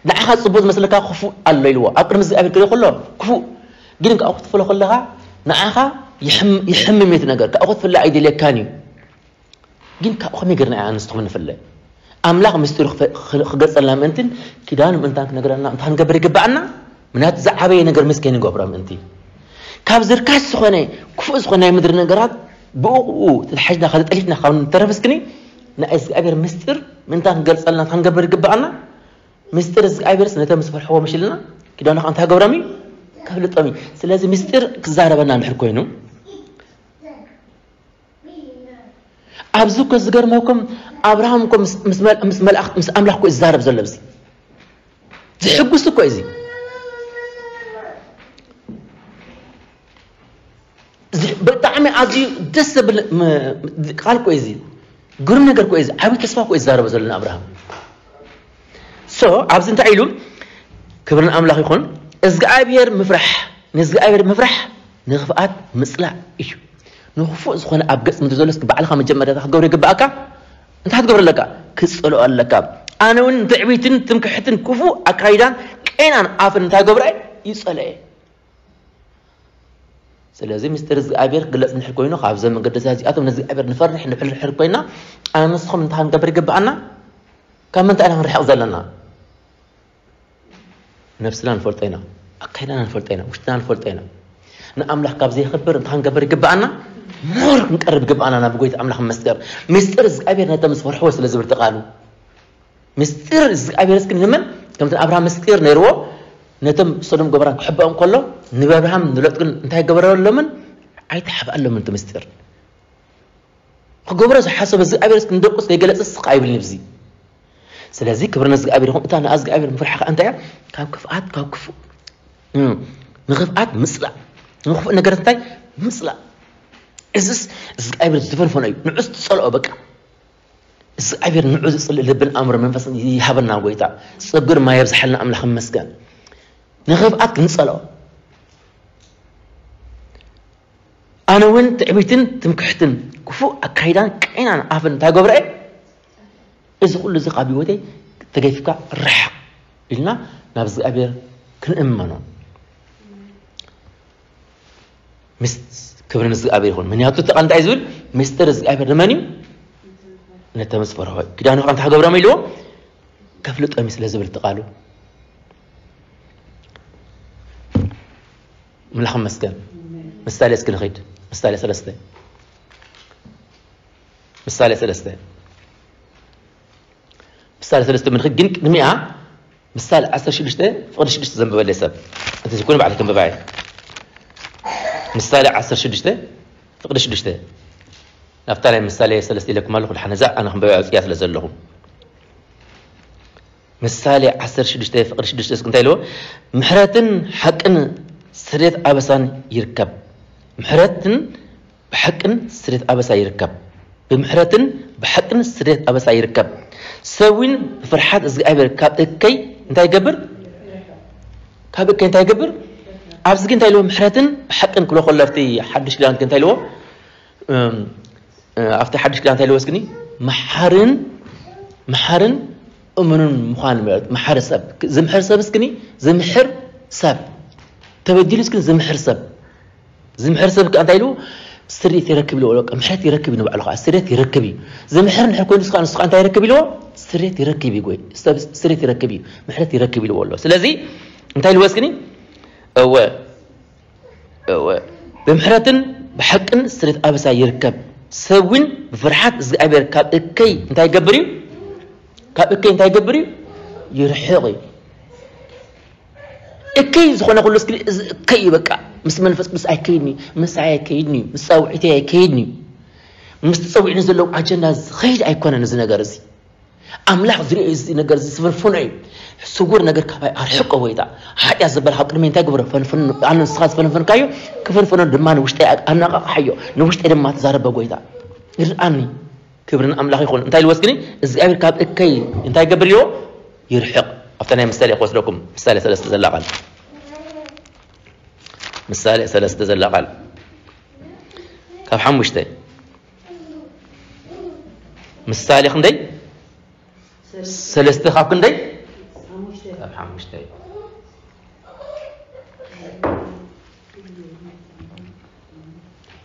ንዓኻ ጽቡቕ ዝመስለካ ክፉእ ኣሎ ኢልዎ። ኣብ ቅድሚ እግዚኣብሔር ክርኢ ከሎ ክፉእ፣ ግን ካብኡ ክትፈለ ከለኻ፣ ንዓኻ ይሕም-፣ ይሕምም እዩ እቲ ነገር። ካብኡ ክትፍለ ኣይደልየካን እዩ። ግን ካብኡ ከመይ ገርና ኢና ኣንስቶም ንፍለ? ኣምላኽ ምስጢሩ ክፈ-፣ ክ-፣ ክገልጸልና ምእንትን ኪዳኑ ምእንታን ክነግረና እንታይ ክንገብር ይግብኣና? ምክንያቱ ዝዓበየ ነገር ምስ ከይንገብሮ ምእንቲ። ካብ ዝርካስ ዝኾነ፣ ክፉእ ዝኾነ ናይ ምድሪ ነገራት ብእኡ ተታሒዝና፣ ተጠሊፍና ካብ ንተረፍ እስክኒ፣ ናይ እግዚኣብሔር ምስጢር ምእንታን ክገልጸልና እንታይ ክንገብር ይግብኣና? ምስጢር እግዚኣብሔርስ ነቶም ዝፈርሕዎ ምሽልና ኪዳኑ ከኣ እንታይ ክገብሮም እዩ? ከፍልጦም እዩ። ስለዚ ምስጢር ክዛረበና እንድሕር ኮይኑ፣ ኣብዚ እኮ ዝገርመኩም፣ ኣብርሃም እኮ ምስ፣ ምስ መል-፣ ምስ መልኣኽ-፣ ምስ ኣምላኽ እኮ እዩ ዝዛረብ ዘሎ። ኣብዚ ዝሕጉስ እኮ እዩ እዚ። እዚ ብጣዕሚ ኣዝዩ ደስ ዘብል ም-፣ ቃል እኮ እዩ እዚ። ግሩም ነገር እኮ እዩ እዚ። ዓብዪ ተስፋ እኮ እዩ ዝዛረቦ ዘሎ ንኣብርሃም። ሶ ኣብዚ እንታይ ኢሉ? ክብሪ ንኣምላኽ ይኹን። እግዚኣብሔር ምፍራሕ፣ ንእግዚኣብሔር ምፍራሕ ንኽፍኣት ምጽላእ እዩ። ንኽፉእ ዝኾነ ኣብ ገጽ ምድሪ ዘሎ እስኪ ባዕልኻ መጀመርያ እንታይ ክትገብሮ ይግብኣካ? እንታይ ክትገብር ኣለካ? ክትጸልኦ ኣለካ። ኣነ እውን ንትዕቢትን ትምክሕትን ክፉእ ኣካይዳን ቄናን ኣፍን እንታይ ገብረ እየ? ይጸልኦ እየ። ስለዚ ምስጢር እግዚኣብሔር ክግለጽ እንድሕር ኮይኑ፣ ካብዞም መገድታት እዚኣቶም ንእግዚኣብሔር ንፈርሕ እንድሕር ኮይና፣ ኣነ ንስኹም እንታይ ክንገብር ይግብኣና? ካብ ምንታይ ኢና ክንርሕቕ ዘለና? ነብስና ንፈልጦ ኢና፣ ኣካይዳና ንፈልጦ ኢና፣ ውሽጥና ንፈልጦ ኢና። ንኣምላኽ ካብ ዘየኽብር እንታይ ክንገብር ይግብኣና? ሞር ክንቀርብ ይግብኣና ናብ ጎይታ ኣምላኽ መስገር። ምስጢር እግዚኣብሔር ነቶም ዝፈርሕዎ ስለ ዝብል ቃሉ። ምስጢር እግዚኣብሔር እስኪ ንመን ከምቲ ኣብርሃም ምስጢር ነይርዎ፣ ነቶም ሶዶም ጎሞራን ክሕብኦም ከሎ፣ ንኣብርሃም ንሎጥ ግን እንታይ ገበረሎምን? ኣይተሓብኣሎምን እቲ ምስጢር። ክገብሮ ዝሓሰበ እግዚኣብሔር እስኪ ንደቁ ዘይገለጸ ስቕ ኣይብልን ኣብዚ። ስለዚ ክብሪ ንእግዚኣብሔር ይኹን። እታ ንእግዚኣብሔር ምፍራሕ ከኣ እንታይ እያ? ካብ ክፍኣት፣ ካብ ክፉእ፣ እም፣ ንኽፍኣት ምጽላእ፣ ንኽፉእ ነገራት እንታይ? ምጽላእ። እዝስ እግዚኣብሔር ዝፈንፈኖ እዩ። ንዑስ ትጸልኦ በቃ። እግዚኣብሔር ንዑ ዝጽልእ ልብን ኣእምሮ መንፈስን ይሃበና ጎይታ። ጸጉር ማይ የብዝሓልና ኣምላኽ ይመስገን። ንኽፍኣት ክንጸልኦ። ኣነ እውን ትዕቢትን ትምክሕትን ክፉእ ኣካይዳን ቀይናን ኣፍን እንታይ ገብረ እየ? እዚ ኩሉ እዚ ካብ ህይወተይ ተገፊፍካ ርሓቕ ኢልና ናብ እግዚኣብሔር ክንእመኖ። ምስ ክብሪ ንእግዚኣብሔር ይኹን። ምክንያቱ እቲ ቃል እንታይ ዝብል? ምስጢር እግዚኣብሔር ንመን እዩ? ነቶም ዝፈርሆ እዩ። ኪዳኑ ኸዓ እንታይ ክገብሮም ኢልዎ? ከፍልጦም እዩ ስለ ዝብል እቲ ቃሉ። ኣምላኽ ይመስገን። ምሳሌ እስኪ ንኺድ። ምሳሌ ሰለስተ። ምሳሌ ሰለስተ። ምሳሌ ሰለስተ ምንኺድ ግን ቅድሚኣ ምሳሌ ዓሰርተ ሽዱሽተ ፍቕዲ ሽዱሽተ ዘንበበለይ ሰብ። እንተ ዘይኮነ ባዕለይ ከንብባ እየ። ምሳሌ ዓሰርተ ሽዱሽተ ፍቕዲ ሽዱሽተ። ናብታ ናይ ምሳሌ ሰለስተ ኢለኩም ኣለኹ። ድሓን እዛ ኣነ ክንበባ እያ ስለ ዘለኹ። ምሳሌ ዓሰርተ ሽዱሽተ ፍቕዲ ሽዱሽተ እስኪ እንታይ ኢልዎ? ምሕረትን ሓቅን ስርየት ኣበሳን ይርከብ። ምሕረትን ብሓቅን ስርየት ኣበሳ ይርከብ። ብምሕረትን ብሓቅን ስርየት ኣበሳ ይርከብ። ሰብ እውን ብፍርሓት እግዚኣብሔር ካብ እከይ እንታይ ይገብር? ካብ እከይ እንታይ ይገብር? ኣብዚ ግን እንታይ ኢልዎ? ምሕረትን ብሓቅን ክብሎ ከሎ ኣብቲ ሓድሽ ኪዳን እንታይ ኢልዎ? እም፣ እ፣ ኣብቲ ሓድሽ ኪዳን እንታይ ኢልዎ እስክኒ? መሓርን፣ መሓርን እሙንን ምዃን ማለት መሓሪ ሰብ። ዝምሕር ሰብ እስክኒ? ዝምሕር ሰብ። ተበዲሉ እስክኒ ዝምሕር ሰብ። ዝምሕር ሰብ ከኣ እንታይ ኢሉ? ስርየት ይረክብ ኢልዎ። በቃ ምሕረት ይረክብ እዩ ንባዕሉ ከኣ። ስርየት ይረክብ እዩ። ዝምሕር እንድሕር ኮይኑ ንስኻ፣ ንስኻ እንታይ ይረክብ ኢልዎ? ስርየት ይረክብ እዩ። ጎይ-፣ ሰብ ስርየት ይረክብ እዩ። ምሕረት ይረክብ ኢልዎ ኣሎ። ስለዚ እንታይ ኢልዎ እስክኒ? እወ፣ እወ፣ ብምሕረትን ብሓቅን ስርየት ኣበሳ ይርከብ። ሰብ እውን ብፍርሓት እግዚኣብሔር ካብ እከይ እንታይ ይገብር እዩ? ካብ እከይ እንታይ ይገብር እዩ? ይርሕቕ እዩ። እከይ ዝኾነ ኩሉ እስኪ፣ እዚ እከይ እዩ በቃ። ምስ መንፈስ ቅዱስ ኣይከይድን እዩ፣ ምሳይ ኣይከይድን እዩ፣ ምስ ጻውዒተይ ኣይከይድን እዩ። ምስ ተጸዊዕኒ ዘለዉ ኣጀንዳ ዝኸይድ ኣይኮነን እዚ ነገር እዚ። ኣምላኽ ዝርእዮ እዚ ነገር እዚ ዝፈንፍኖ እዩ። ስውር ነገር ካባይ ኣርሕቆ ጎይታ። ሓጢኣት ዝበሃል ካብ ቅድመይ እንታይ ግብሮ? ፈንፍኖ። ኣነ ንስኻ ዝፈንፈንካዮ ክፈንፍኖ ድማ ንውሽጠይ ኣነቓቕሓዮ። ንውሽጠይ ድማ ተዛረበ ጎይታ። ይርኣኒ። ክብሪ ንኣምላኽ ይኹን። እንታይ ኢልዎ እስክኒ? እግዚኣብሔር ካብ እከይ እንታይ ይገብር ኢልዎ? ይርሕቕ። ኣብታ ናይ ምሳሌ ክወስደኩም። ምሳሌ ሰለስተ ዘላ ቃል። ምሳሌ ሰለስተ ዘላ ቃል። ካብ ሓሙሽተ። ምሳሌ ክንደይ? ሰለስተ ካብ ክንደይ? ካብ ሓሙሽተ።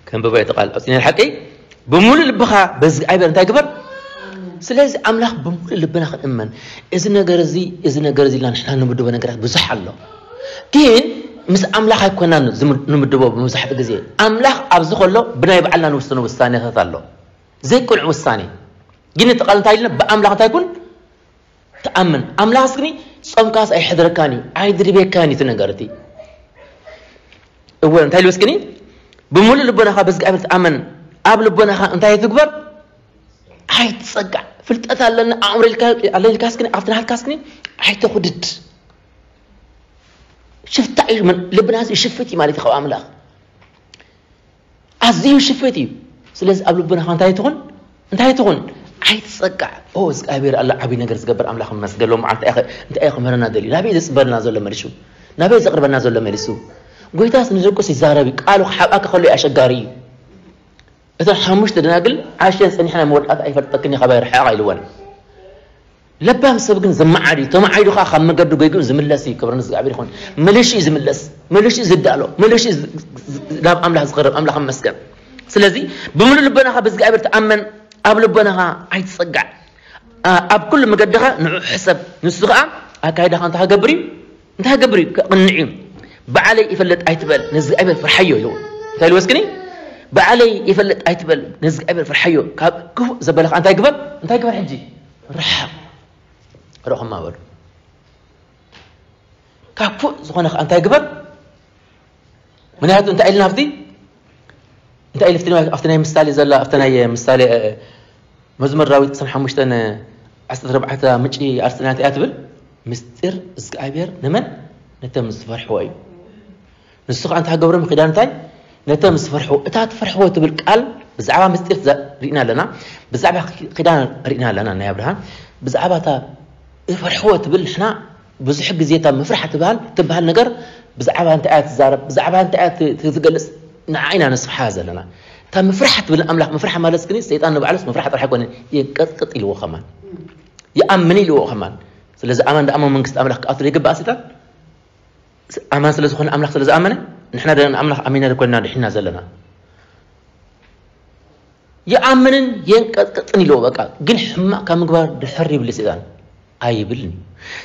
ከንብባ እቲ ቃል። ኣውፂእና ሓቂ ብምሉእ ልብኻ በዚ እግዚኣብሔር እንታይ ግበር? ስለዚ ኣምላኽ ብምሉእ ልብና ክንእመን። እዚ ነገር እዚ፣ እዚ ነገር እዚ ኢልና ንሕና ንምድቦ ነገራት ብዙሕ ኣሎ። ግን ምስ ኣምላኽ ኣይኮናን ዝም-፣ ንምድቦ መብዛሕትኡ ግዜ። ኣምላኽ ኣብዚ ከሎ ብናይ ባዕልና ንውስኖ ውሳኔታት ኣሎ። ዘይቅኑዕ ውሳኔ። ግን እቲ ቃል እንታይ ኢልና? ብኣምላኽ እንታይ ይኩን? ተኣመን። ኣምላኽ እስክኒ ጾምካስ ኣይሕድረካን እዩ፣ ኣይድርቤካን እዩ እቲ ነገር እቲ። እወ፣ እንታይ ኢሉ እስክኒ? ብምሉእ ልቦናኻ በእግዚኣብሔር ተኣመን። ኣብ ልቦናኻ እንታይ ትግበር? ኣይትጸጋዕ። ፍልጠት ኣለና፣ ኣእምሮ ኢልካ፣ ኣሎ ኢልካ እስክኒ፣ ኣብቲ ናትካ እስክኒ ኣይተኹድድ። ሽፍታ እዩ፣ መን-፣ ልብና እዚ ሽፍት እዩ ማለት እዩ ካብ ኣምላኽ። ኣዝዩ ሽፍት እዩ። ስለዚ ኣብ ልቦናኻ እንታይ ትኹን? እንታይ ትኹን? ኣይትጸጋዕ። ኦ፣ እግዚኣብሔር ኣሎ ዓብዪ ነገር ዝገብር ኣምላኽ ይመስገን። ሎም መዓልቲ እንታይ ኢኸ-፣ እንታይ እዩ ክምህረና ደልዩ? ናበይ ዘጽበልና ዘሎ መሊሱ? ናበይ ዘቕርበና ዘሎ መሊሱ? ጎይታስ ንደቁስ ይዛረብ እዩ። ቃሉ ክሓብኣካ ከሎ እዩ ኣሸጋሪ እዩ። እተን ሓሙሽተ ደናግል ዓሽየን ጸኒሕና መወዳእታ ኣይፈልጠክን እዩ፣ ካባይ ርሓቓ ኢልወን። ለባም ሰብ ግን ዝመዓድ እዩ። ተመዓይዱ ኸዓ ካብ መገዱ ገይጉ ዝምለስ እዩ። ክብሪ ንእግዚኣብሔር ይኹን። መሊሹ እዩ ዝምለስ፣ መሊሹ እዩ ዝዳሎ፣ መሊሹ እዩ ዝ-፣ ዝ-፣ ናብ ኣምላኽ ዝቐርብ። ኣምላኽ ይመስገን። ስለዚ ብምሉእ ልቦናኻ ብእግዚኣብሔር ተኣመን፣ ኣብ ልቦናኻ ኣይትጸጋዕ። ኣ-፣ ኣብ ኩሉ መገድኻ ንዑ ሕሰብ፣ ንሱ ኸዓ ኣካይዳኻ እንታይ ክገብር እዩ? እንታይ ክገብር እዩ? ከቕንዕ እዩ። ባዕለይ ይፈልጥ ኣይትበል፣ ንእግዚኣብሔር ፍርሓዮ ኢልዎ። እንታይ ኢልዎ እስክኒ? ባዕለይ ይፈልጥ ኣይትበል፣ ንእግዚኣብሔር ፍርሓዮ። ካብ ክፉእ ዘበለ ከዓ እንታይ ግበር? እንታይ ግበር? ሕጂ ርሓቕ። ርሑማ በሉ። ካብ ክፉእ ዝኾነ ከዓ እንታይ ግበር? ምክንያቱ እንታይ ኢልና ኣብቲ እንታይ ኢሉ ኣብቲ ናይ ምሳሌ ዘላ ኣብቲ ናይ ምሳሌ መዝሙር ዳዊት ዕስራን ሓሙሽተን ዓሰርተ ኣርባዕተ ምጪ ኣርስናት እያ ትብል። ምስጢር እግዚኣብሔር ንመን? ነቶም ዝፈርሕዎ እዩ። ንሱ ከዓ እንታይ ገብሮም? ኪዳን እንታይ? ነቶም ዝፈርሕዎ። እታ ትፈርሕዎ ትብል ቃል ብዛዕባ ምስጢር ሪእና ኣለና። ብዛዕባ ኪዳን ሪእና ኣለና። ናይ ኣብርሃም ብዛዕባ እታ እፈርሕዎ ትብል ንሕና ብዙሕ ግዜ እታ ምፍራሕ ትበሃል ትበሃል ነገር ብዛዕባ እንታይ እያ ትዛረብ፣ ብዛዕባ እንታይ እያ ትገልጽ፣ ንዓ ኢና ነስፍሓ ዘለና። እታ ምፍራሕ ትብል ኣምላኽ ምፍራሕ ማለት ግን ሰይጣን ንባዕሉስ ምፍራሕ ጥራሕ ኣይኮነን፣ የንቀጥቅጥ ኢልዎ ከማን፣ ይኣምን ኢልዎ ከማን። ስለዚ ኣማን ደኣሞ መንግስቲ ኣምላኽ ክኣቱ ዘይግባእ ሰይጣን ኣማን ስለ ዝኾነ ኣምላኽ ስለ ዝኣመነ ንሕና ደኣ ኣምላኽ ኣሚና ኮይና ድሒና ዘለና። ይኣምንን የንቀጥቅጥን ኢልዎ በቃ። ግን ሕማቕ ካብ ምግባር ድሕር ይብል ሰይጣን ኣይብልን።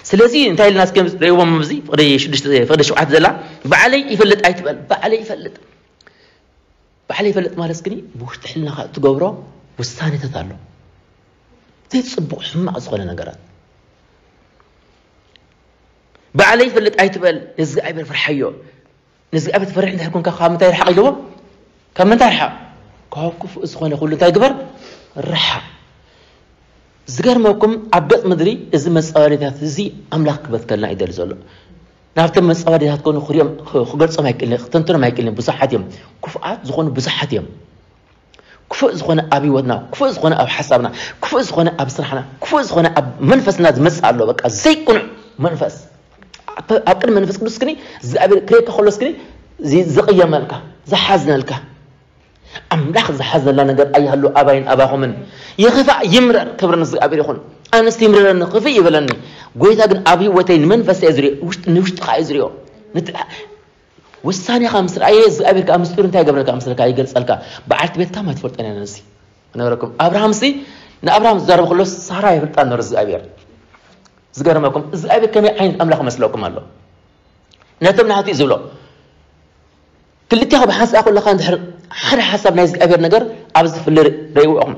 ስለዚ እንታይ ኢልና እስኪ ርእይዎም ኣብዚ ፍቕዲ ሽዱሽተ ፍቕዲ ሸውዓተ ዘላ ባዕለይ ይፈልጥ ኣይትበል። ባዕለይ ይፈልጥ ባዕለይ ይፈልጥ ማለት ግን ብውሽጢ ሕልናኻ እትገብሮ ውሳኔታት ኣሎ። ዘይፅቡቕ ሕማቕ ዝኾነ ነገራት ባዕለይ ይፈልጥ ኣይትበል። ንእግዚኣብሔር ፍርሓዮ። ንእግዚኣብሔር ትፈርሕ እንድሕር ኮንካ ካብ ምንታይ ርሓቕ ኢልዎ? ካብ ምንታይ ርሓቕ? ካብ ክፉእ ዝኾነ ኩሉ እንታይ ግበር? ርሓቕ። ዝገርመኩም ኣብ ገጽ ምድሪ እዚ መጻወድያታት እዚ ኣምላኽ ክበትከልና እዩ ደሊ ዘሎ። ናብቶም መጻወድያታት ኮኑ ክሪኦም ክገልጾም ኣይክእልን፣ ክተንትኖም ኣይክእልን። ብዙሓት እዮም። ክፉኣት ዝኾኑ ብዙሓት እዮም። ክፉእ ዝኾነ ኣብ ህይወትና፣ ክፉእ ዝኾነ ኣብ ሓሳብና፣ ክፉእ ዝኾነ ኣብ ስራሕና፣ ክፉእ ዝኾነ ኣብ መንፈስና ዝመጽእ ኣሎ። በቃ ዘይቅኑዕ መንፈስ ኣብ ቅድሚ መንፈስ ቅዱስ ክኒ እግዚኣብሔር ክሬካ ከሎስ ክኒ ዝቕየመልካ ዝሓዝነልካ ኣምላኽ ዝሓዘላ ነገር ኣይሃሉ ኣባይን ኣባኹምን። ይኽፋእ ይምረር ክብሪ ንእግዚኣብሔር ይኹን። ኣነስ ይምረረኒ ክፍእ ይበለኒ። ጎይታ ግን ኣብ ህይወተይ ንመንፈሰ እየ ዝሪኦ፣ ንውሽጢ ከዓ እየ ዝሪኦ። ውሳኔኻ ምስ ረኣየ እግዚኣብሔር ከዓ ምስጢሩ እንታይ ይገብረልካ መስለካ? ይገልጸልካ። በዓልቲ ቤትካ ማ ትፈልጦ ነዚ ነገረኩም ኣብርሃም ሲ ንኣብርሃም ዝዛረብ ከሎ ሳራ ይፈልጣ ነሩ እግዚኣብሔር። ዝገርመኩም እግዚኣብሔር ከመይ ዓይነት ኣምላኽ መስለኩም ኣሎ? ነቶም ናህቲ ዝብሎ ክልቲኻ ብሓንሳእ ከለኻ እንድሕር ሓደ ሓሳብ ናይ እግዚኣብሔር ነገር ኣብዚ ፍለ ረይዎ ኢኹም።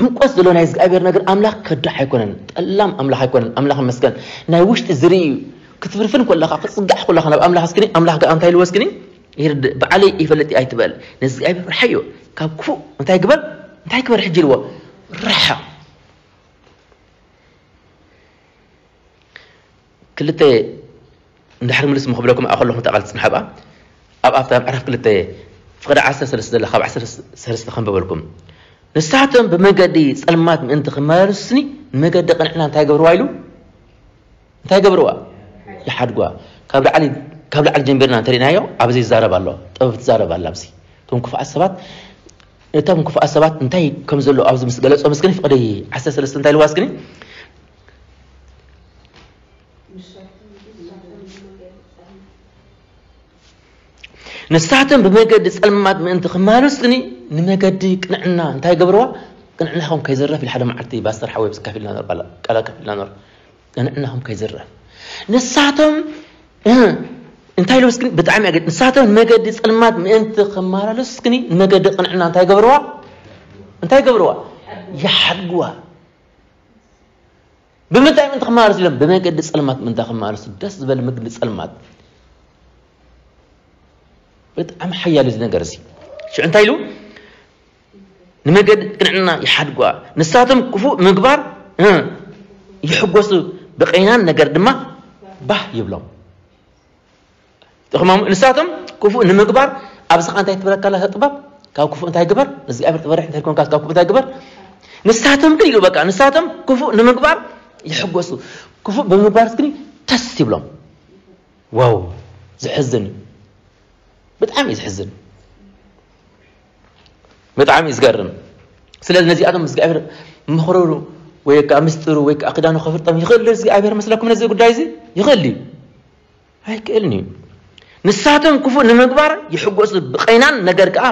ምቆስ ዘሎ ናይ እግዚኣብሔር ነገር ኣምላኽ ከዳሕ ኣይኮነን፣ ጠላም ኣምላኽ ኣይኮነን። ኣምላኽ መስገን ናይ ውሽጢ ዝርኢ እዩ። ክትፍርፍን ከለኻ ክፅጋዕ ከለኻ ናብ ኣምላኽ እስክኒ ኣምላኽ ከዓ እንታይ ኢልዎ እስክኒ ይርድእ። ባዕለይ ይፈልጥ ኣይትበል፣ ንእግዚኣብሔር ርሓዮ ካብ ክፉእ እንታይ ግበር እንታይ ግበር ሕጂ ኢልዎ ርሓ ክልተ እንድሕር ምልስ ምክብለኩም ኣኸለኹም ተቓል ትጽንሓ ብኣ ኣብ ኣብታ ምዕራፍ ክልተ ፍቕዲ ዓሰርተ ሰለስተ ዘላ ካብ ዓሰርተ ሰለስተ ከንበበልኩም። ንሳቶም ብመገዲ ጸልማት ምእንቲ ክመላለሱኒ ንመገዲ ቅንዕና እንታይ ገብርዋ ኢሉ እንታይ ገብርዋ ይሓድጓ። ካብ ላዕሊ ካብ ላዕሊ ጀምቢርና እንተሪናዮ ኣብዚ ይዛረብ ኣሎ ጥበብ ትዛረብ ኣላ ኣብዚ እቶም ክፉኣት ሰባት እቶም ክፉኣት ሰባት እንታይ ከም ዘሎ ኣብዚ ምስ ገለጾም እስክኒ ፍቕዲ ዓሰርተ ሰለስተ እንታይ ኢልዋ እስክኒ ንሳቶም ብመገዲ ጸልማት ምእንቲ ክመሃሉስኒ ንመገዲ ቅንዕና እንታይ ገብርዋ? ቅንዕናኹም ከይዝረፍ ኢሉ ሓደ መዓልቲ ባስተር ሓወይ ብዚ ከፊልና ነር ቃላ ከፊልና ነር ቅንዕናኹም ከይዝረፍ ንሳቶም እንታይ ኢሉ እስክኒ ብጣዕሚ ኣገድ ንሳቶም ንመገዲ ጸልማት ምእንቲ ክመላለሱስክኒ ንመገዲ ቅንዕና እንታይ ገብርዋ? እንታይ ገብርዋ? ይሓድግዋ። ብምንታይ ምእንቲ ክመላለሱ ኢሎም ብመገዲ ጸልማት ምእንታ ክመላለሱ ደስ ዝበል ምግዲ ጸልማት ብጣዕሚ ሓያል እዚ ነገር እዚ ሽዑ እንታይ ኢሉ ንመገዲ ቅንዕና ይሓድጓ ንሳቶም ክፉእ ምግባር ይሕጎሱ ብቀይናን ነገር ድማ ባህ ይብሎም ጥቕሞም ንሳቶም ክፉእ ንምግባር ኣብዚ ኸዓ እንታይ ትብለካ ኣላ ጥበብ ካብ ክፉእ እንታይ ግበር እግዚኣብሔር ትበርሕ እንታይ ኮንካ ካብ ክፉእ እንታይ ግበር ንሳቶም ግን ኢሉ በቃ ንሳቶም ክፉእ ንምግባር ይሕጎሱ ክፉእ ብምግባር ግን ተስ ይብሎም ዋው ዝሕዝን እዩ ብጣዕሚ እዩ ዝሕዝን ብጣዕሚ እዩ ዝገርም ስለዚ ነዚኣቶም እግዚኣብሔር ምኽርሩ ወይ ከዓ ምስጢሩ ወይ ከዓ ክዳኑ ከፍርጦም ይኽእል እግዚኣብሔር መስለኩም ነዚ ጉዳይ እዚ ይኽእል እዩ ኣይክእልን እዩ ንሳቶም ክፉእ ንምግባር ይሕጎሱ ብቀይናን ነገር ከዓ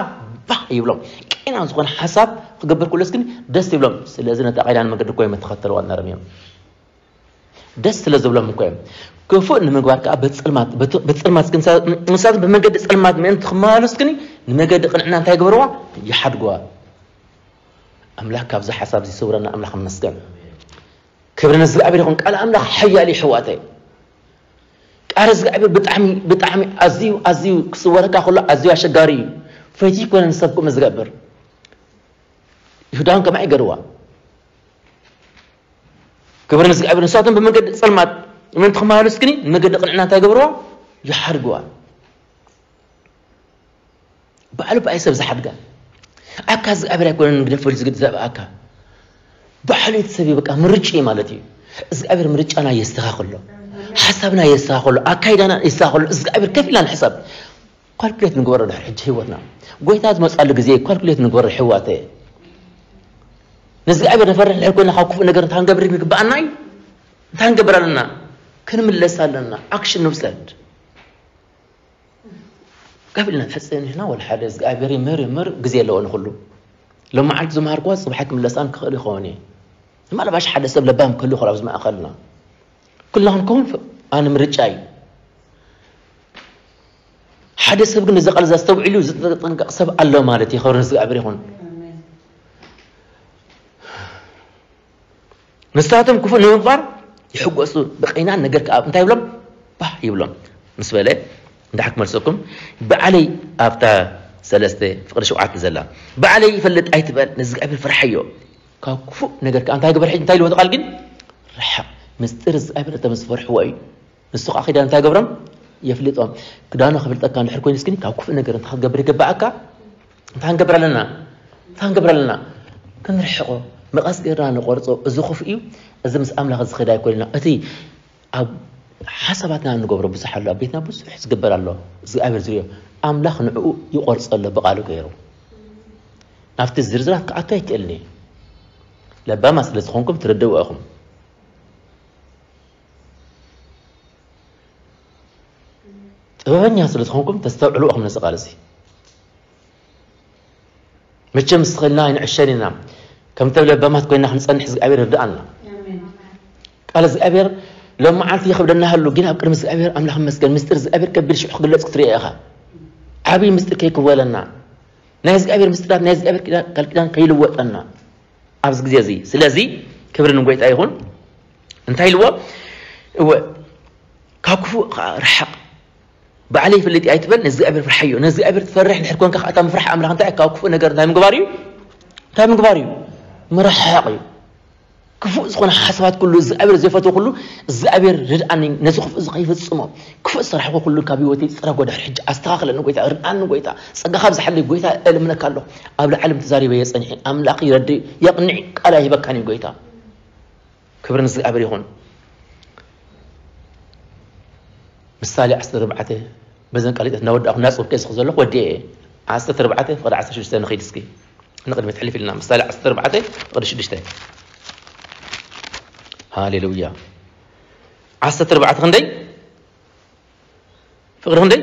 ባህ ይብሎም ቀይናን ዝኾነ ሓሳብ ክገብር ኩለስ ግን ደስ ይብሎም ስለዚ ነቲ ቀይናን መገዲ እኮ እዮም ተኸተልዋ ነርም እዮም ደስ ስለ ዝብሎም እኮ እዮም ክፉእ ንምግባር ከዓ በፀልማት በፀልማት ንሳቶም ብመንገዲ ፀልማት ምእንቲ ክመላለሱ ግን ንመገዲ ቅንዕና እንታይ ግበርዋ? ይሓድግዋ። ኣምላኽ ካብዚ ሓሳብ እዚ ይሰውረና። ኣምላኽ ይመስገን። ክብሪ ንእግዚኣብሔር ይኹን። ቃል ኣምላኽ ሓያል እዩ፣ ኣሕዋተይ። ቃል እግዚኣብሔር ብጣዕሚ፣ ብጣዕሚ ኣዝዩ፣ ኣዝዩ ክስወረካ ከሎ ኣዝዩ ኣሸጋሪ እዩ። ፈይቲ ይኮነን ሰብ ከምኡ ዝገብር። ይሁዳውን ከማይ ገርዋ። ክብሪ ንእግዚኣብሔር። ንሳቶም ብመንገዲ ጸልማት ምእንቲ ክመላለሱ ግን ንመገዲ ቅንዕና እንታይ ገብርዋ? ይሓድግዋ። ባዕሉ ብኣይ ሰብ ዝሓድጋ። ኣካ እግዚኣብሔር ኣይኮነን ግደፈሉ ዝግድ ዘብኣካ። ባዕሉ እቲ ሰብ እዩ፣ በቃ ምርጫ እዩ ማለት እዩ። እግዚኣብሔር ምርጫና የስተኻኽሎ። ሓሳብና የስተኻኽሎ። ኣካይዳና የስተኻኽሎ። እግዚኣብሔር ከፊልና ንሕሰብ። ኳልኩሌት ንግበሮ ድሕሪ ሕጂ ህይወትና። ጎይታ ዝመጻሉ ግዜ ኳልኩሌት ንግበሮ ኣሕዋተይ። ንእግዚኣብሔር ንፈርሕ ድሕሪ ኮይና ካብ ክፉእ ነገር እንታይ ክንገብር ይግብኣና እዩ? እንታይ ክንገብር ኣለና? ክንምለስ ኣለና። ኣክሽን ንውሰድ። ካብ ኢልና ንሕጸ ንሕና ወላ ሓደ እግዚኣብሔር ይምህር ይምህር ግዜ ኣለዎ ንኹሉ። ሎመዓልቲ ዝመሃርክዋ ጽባሕ ክምለሳን ክኽእል ይኸውን እዩ። ምናልባሽ ሓደ ሰብ ለባም ክህሉ ይኽእል ኣብዚ ማእከልና። ኩልና ክንከውን ፍ-፣ ኣነ ምርጫ እዩ። ሓደ ሰብ ግን ነዚ ቃል እዚ ኣስተውዒሉ ዝጥንቀቕ ሰብ ኣሎ ማለት እዩ። ክብሪ ንእግዚኣብሔር ይኹን። ንሳቶም ክፉእ ንምግባር ይሕጎሱ፣ ብቕናን ነገር ከኣ እንታይ ይብሎም? ባህ ይብሎም። ምስ በለ፣ እንድሕር ክመልሰኩም፣ ብዓለይ ኣብታ ሰለስተ ፍቕዲ ሸውዓተ ዘላ፣ ብዓለይ ይፈልጥ ኣይትበል፣ ንእግዚኣብሔር ፍርሓዮ። ካብ ክፉእ ነገር ከኣ እንታይ ግበር? ሕጂ እንታይ ኢልዎ እቲ ቃል ግን? ርሓቕ። ምስጢር እግዚኣብሔር እቶም ዝፈርሕዎ እዩ። ንሱ ከኣ ኪዳን እንታይ ገብሮም? የፍልጦም። ክዳኑ ክፍልጠካ እንድሕር ኮይኑስ ግን ካብ ክፉእ ነገር እንታይ ክትገብር ይግብኣካ? እንታይ ክንገብር ኣለና? እንታይ ክንገብር ኣለና? ክንርሕቆ። መቐስ ጌርና ንቆርጾ። እዚ ክፉእ እዩ። እዚ ምስ ኣምላኽ ዝኸድ ኣይኮንና። እቲ ኣብ ሓሳባትና እንገብሮ ብዙሕ ኣሎ። ኣብ ቤትና ብዙሕ ዝግበር ኣሎ። እግዚኣብሔር ዝርእዮ። ኣምላኽ ንዕኡ ይቆርጾ ኣሎ ብቓሉ ገይሩ። ናብቲ ዝርዝራት ክኣቱ ኣይክእልን እዩ። ለባማት ስለ ዝኾንኩም ትርድእዎ ኢኹም። ጥበበኛ ስለ ዝኾንኩም ተስተውዕልዎ ኢኹም ነዚ ቃል እዚ። መቸም ምስ ኸልና ኣይንዕሸን ኢና። ከምቶም ለባማት ኮይና ክንጸንሕ እግዚኣብሔር ይርድኣና። ኣሜን። ቃል እግዚኣብሔር ሎም መዓልቲ ይኸብደና ሃሉ፣ ግን ኣብ ቅድሚ እግዚኣብሔር ኣምላኽ ይመስገን። ምስጢር እግዚኣብሔር ከቢድ ሽዑ ክግለጽ ክትርእዮ ኢኻ። ዓብዪ ምስጢር ከይክወለና፣ ናይ እግዚኣብሔር ምስጢራት፣ ናይ እግዚኣብሔር ኪዳን፣ ቃል ኪዳን ከይልወጠና ኣብዚ ግዜ እዚ። ስለዚ ክብሪ ንጎይታ ይኹን። እንታይ ኢልዎ? እወ፣ ካብ ክፉእ ኸዓ ርሓቕ። ባዕለይ ይፈልጥ እየ ኣይትበል፣ ንእግዚኣብሔር ፍርሓዮ። ንእግዚኣብሔር ትፈርሕ እንድሕር ኮንካ ኸዓ፣ እታ ምፍራሕ ኣምላኽ እንታይ እዩ? ካብ ክፉእ ነገር እንታይ ምግባር እዩ? እንታይ ምግባር እዩ? ምርሓቕ እዩ። ክፉእ ዝኾነ ሓሳባት ኩሉ፣ እግዚኣብሔር ዘይፈትዎ ኩሉ፣ እግዚኣብሔር ርድኣኒ፣ ነዚ ክፉእ እዚ ከይፈጽሞ። ክፉእ ዝሰራሕኩ ኩሉ ካብ ህይወተይ ጽረጎ፣ ድሕሪ ሕጂ ኣስተኻኽለኒ ጎይታ፣ ርድኣኒ ጎይታ፣ ጸጋኻ ኣብዝሓለይ ጎይታ፣ እልምነካ ኣለኹ። ኣብ ላዕሊ ተዛሪበ እየ ጸኒሐ፣ ኣምላኽ ይረድእ፣ የቕንዕ፣ ቃል ኣይህበካን እዩ ጎይታ። ክብሪ ንእግዚኣብሔር ይኹን። ምሳሌ ዓሰርተ ኣርባዕተ፣ በዘን ቃል እናወዳእኹ እናጽብከ ዝኽ ዘለኹ ወዲኤ እየ። ዓሰርተ ኣርባዕተ ፍቕዲ ዓሰርተ ሽዱሽተ ንኸይድ እስኪ። ንቕድሚት ሕልፍ ኢልና። ምሳሌ ዓሰርተ ኣርባዕተ ፍቕዲ ሽዱሽተ። ሃሌሉያ። ዓሰርተ ኣርባዕተ ክንደይ? ፍቕዲ ክንደይ?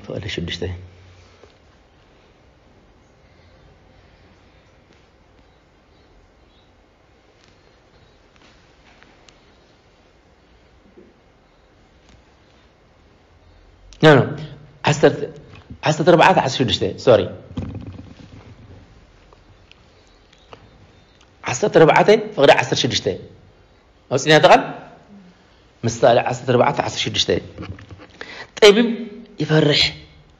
ፍቕዲ ሽዱሽተ። ኖ፣ ኖ። ዓሰርተ፣ ዓሰርተ ኣርባዕተ ዓሰርተ ሽዱሽተ፣ ሶሪ። ዓሰርተ ኣርባዕተ ፍቕዲ ዓሰርተ ሽዱሽተ። ኣውጺእና እቲ ቃል? ምሳሌ ዓሰርተ ኣርባዕተ ዓሰርተ ሽዱሽተ። ጠቢብ ይፈርሕ፣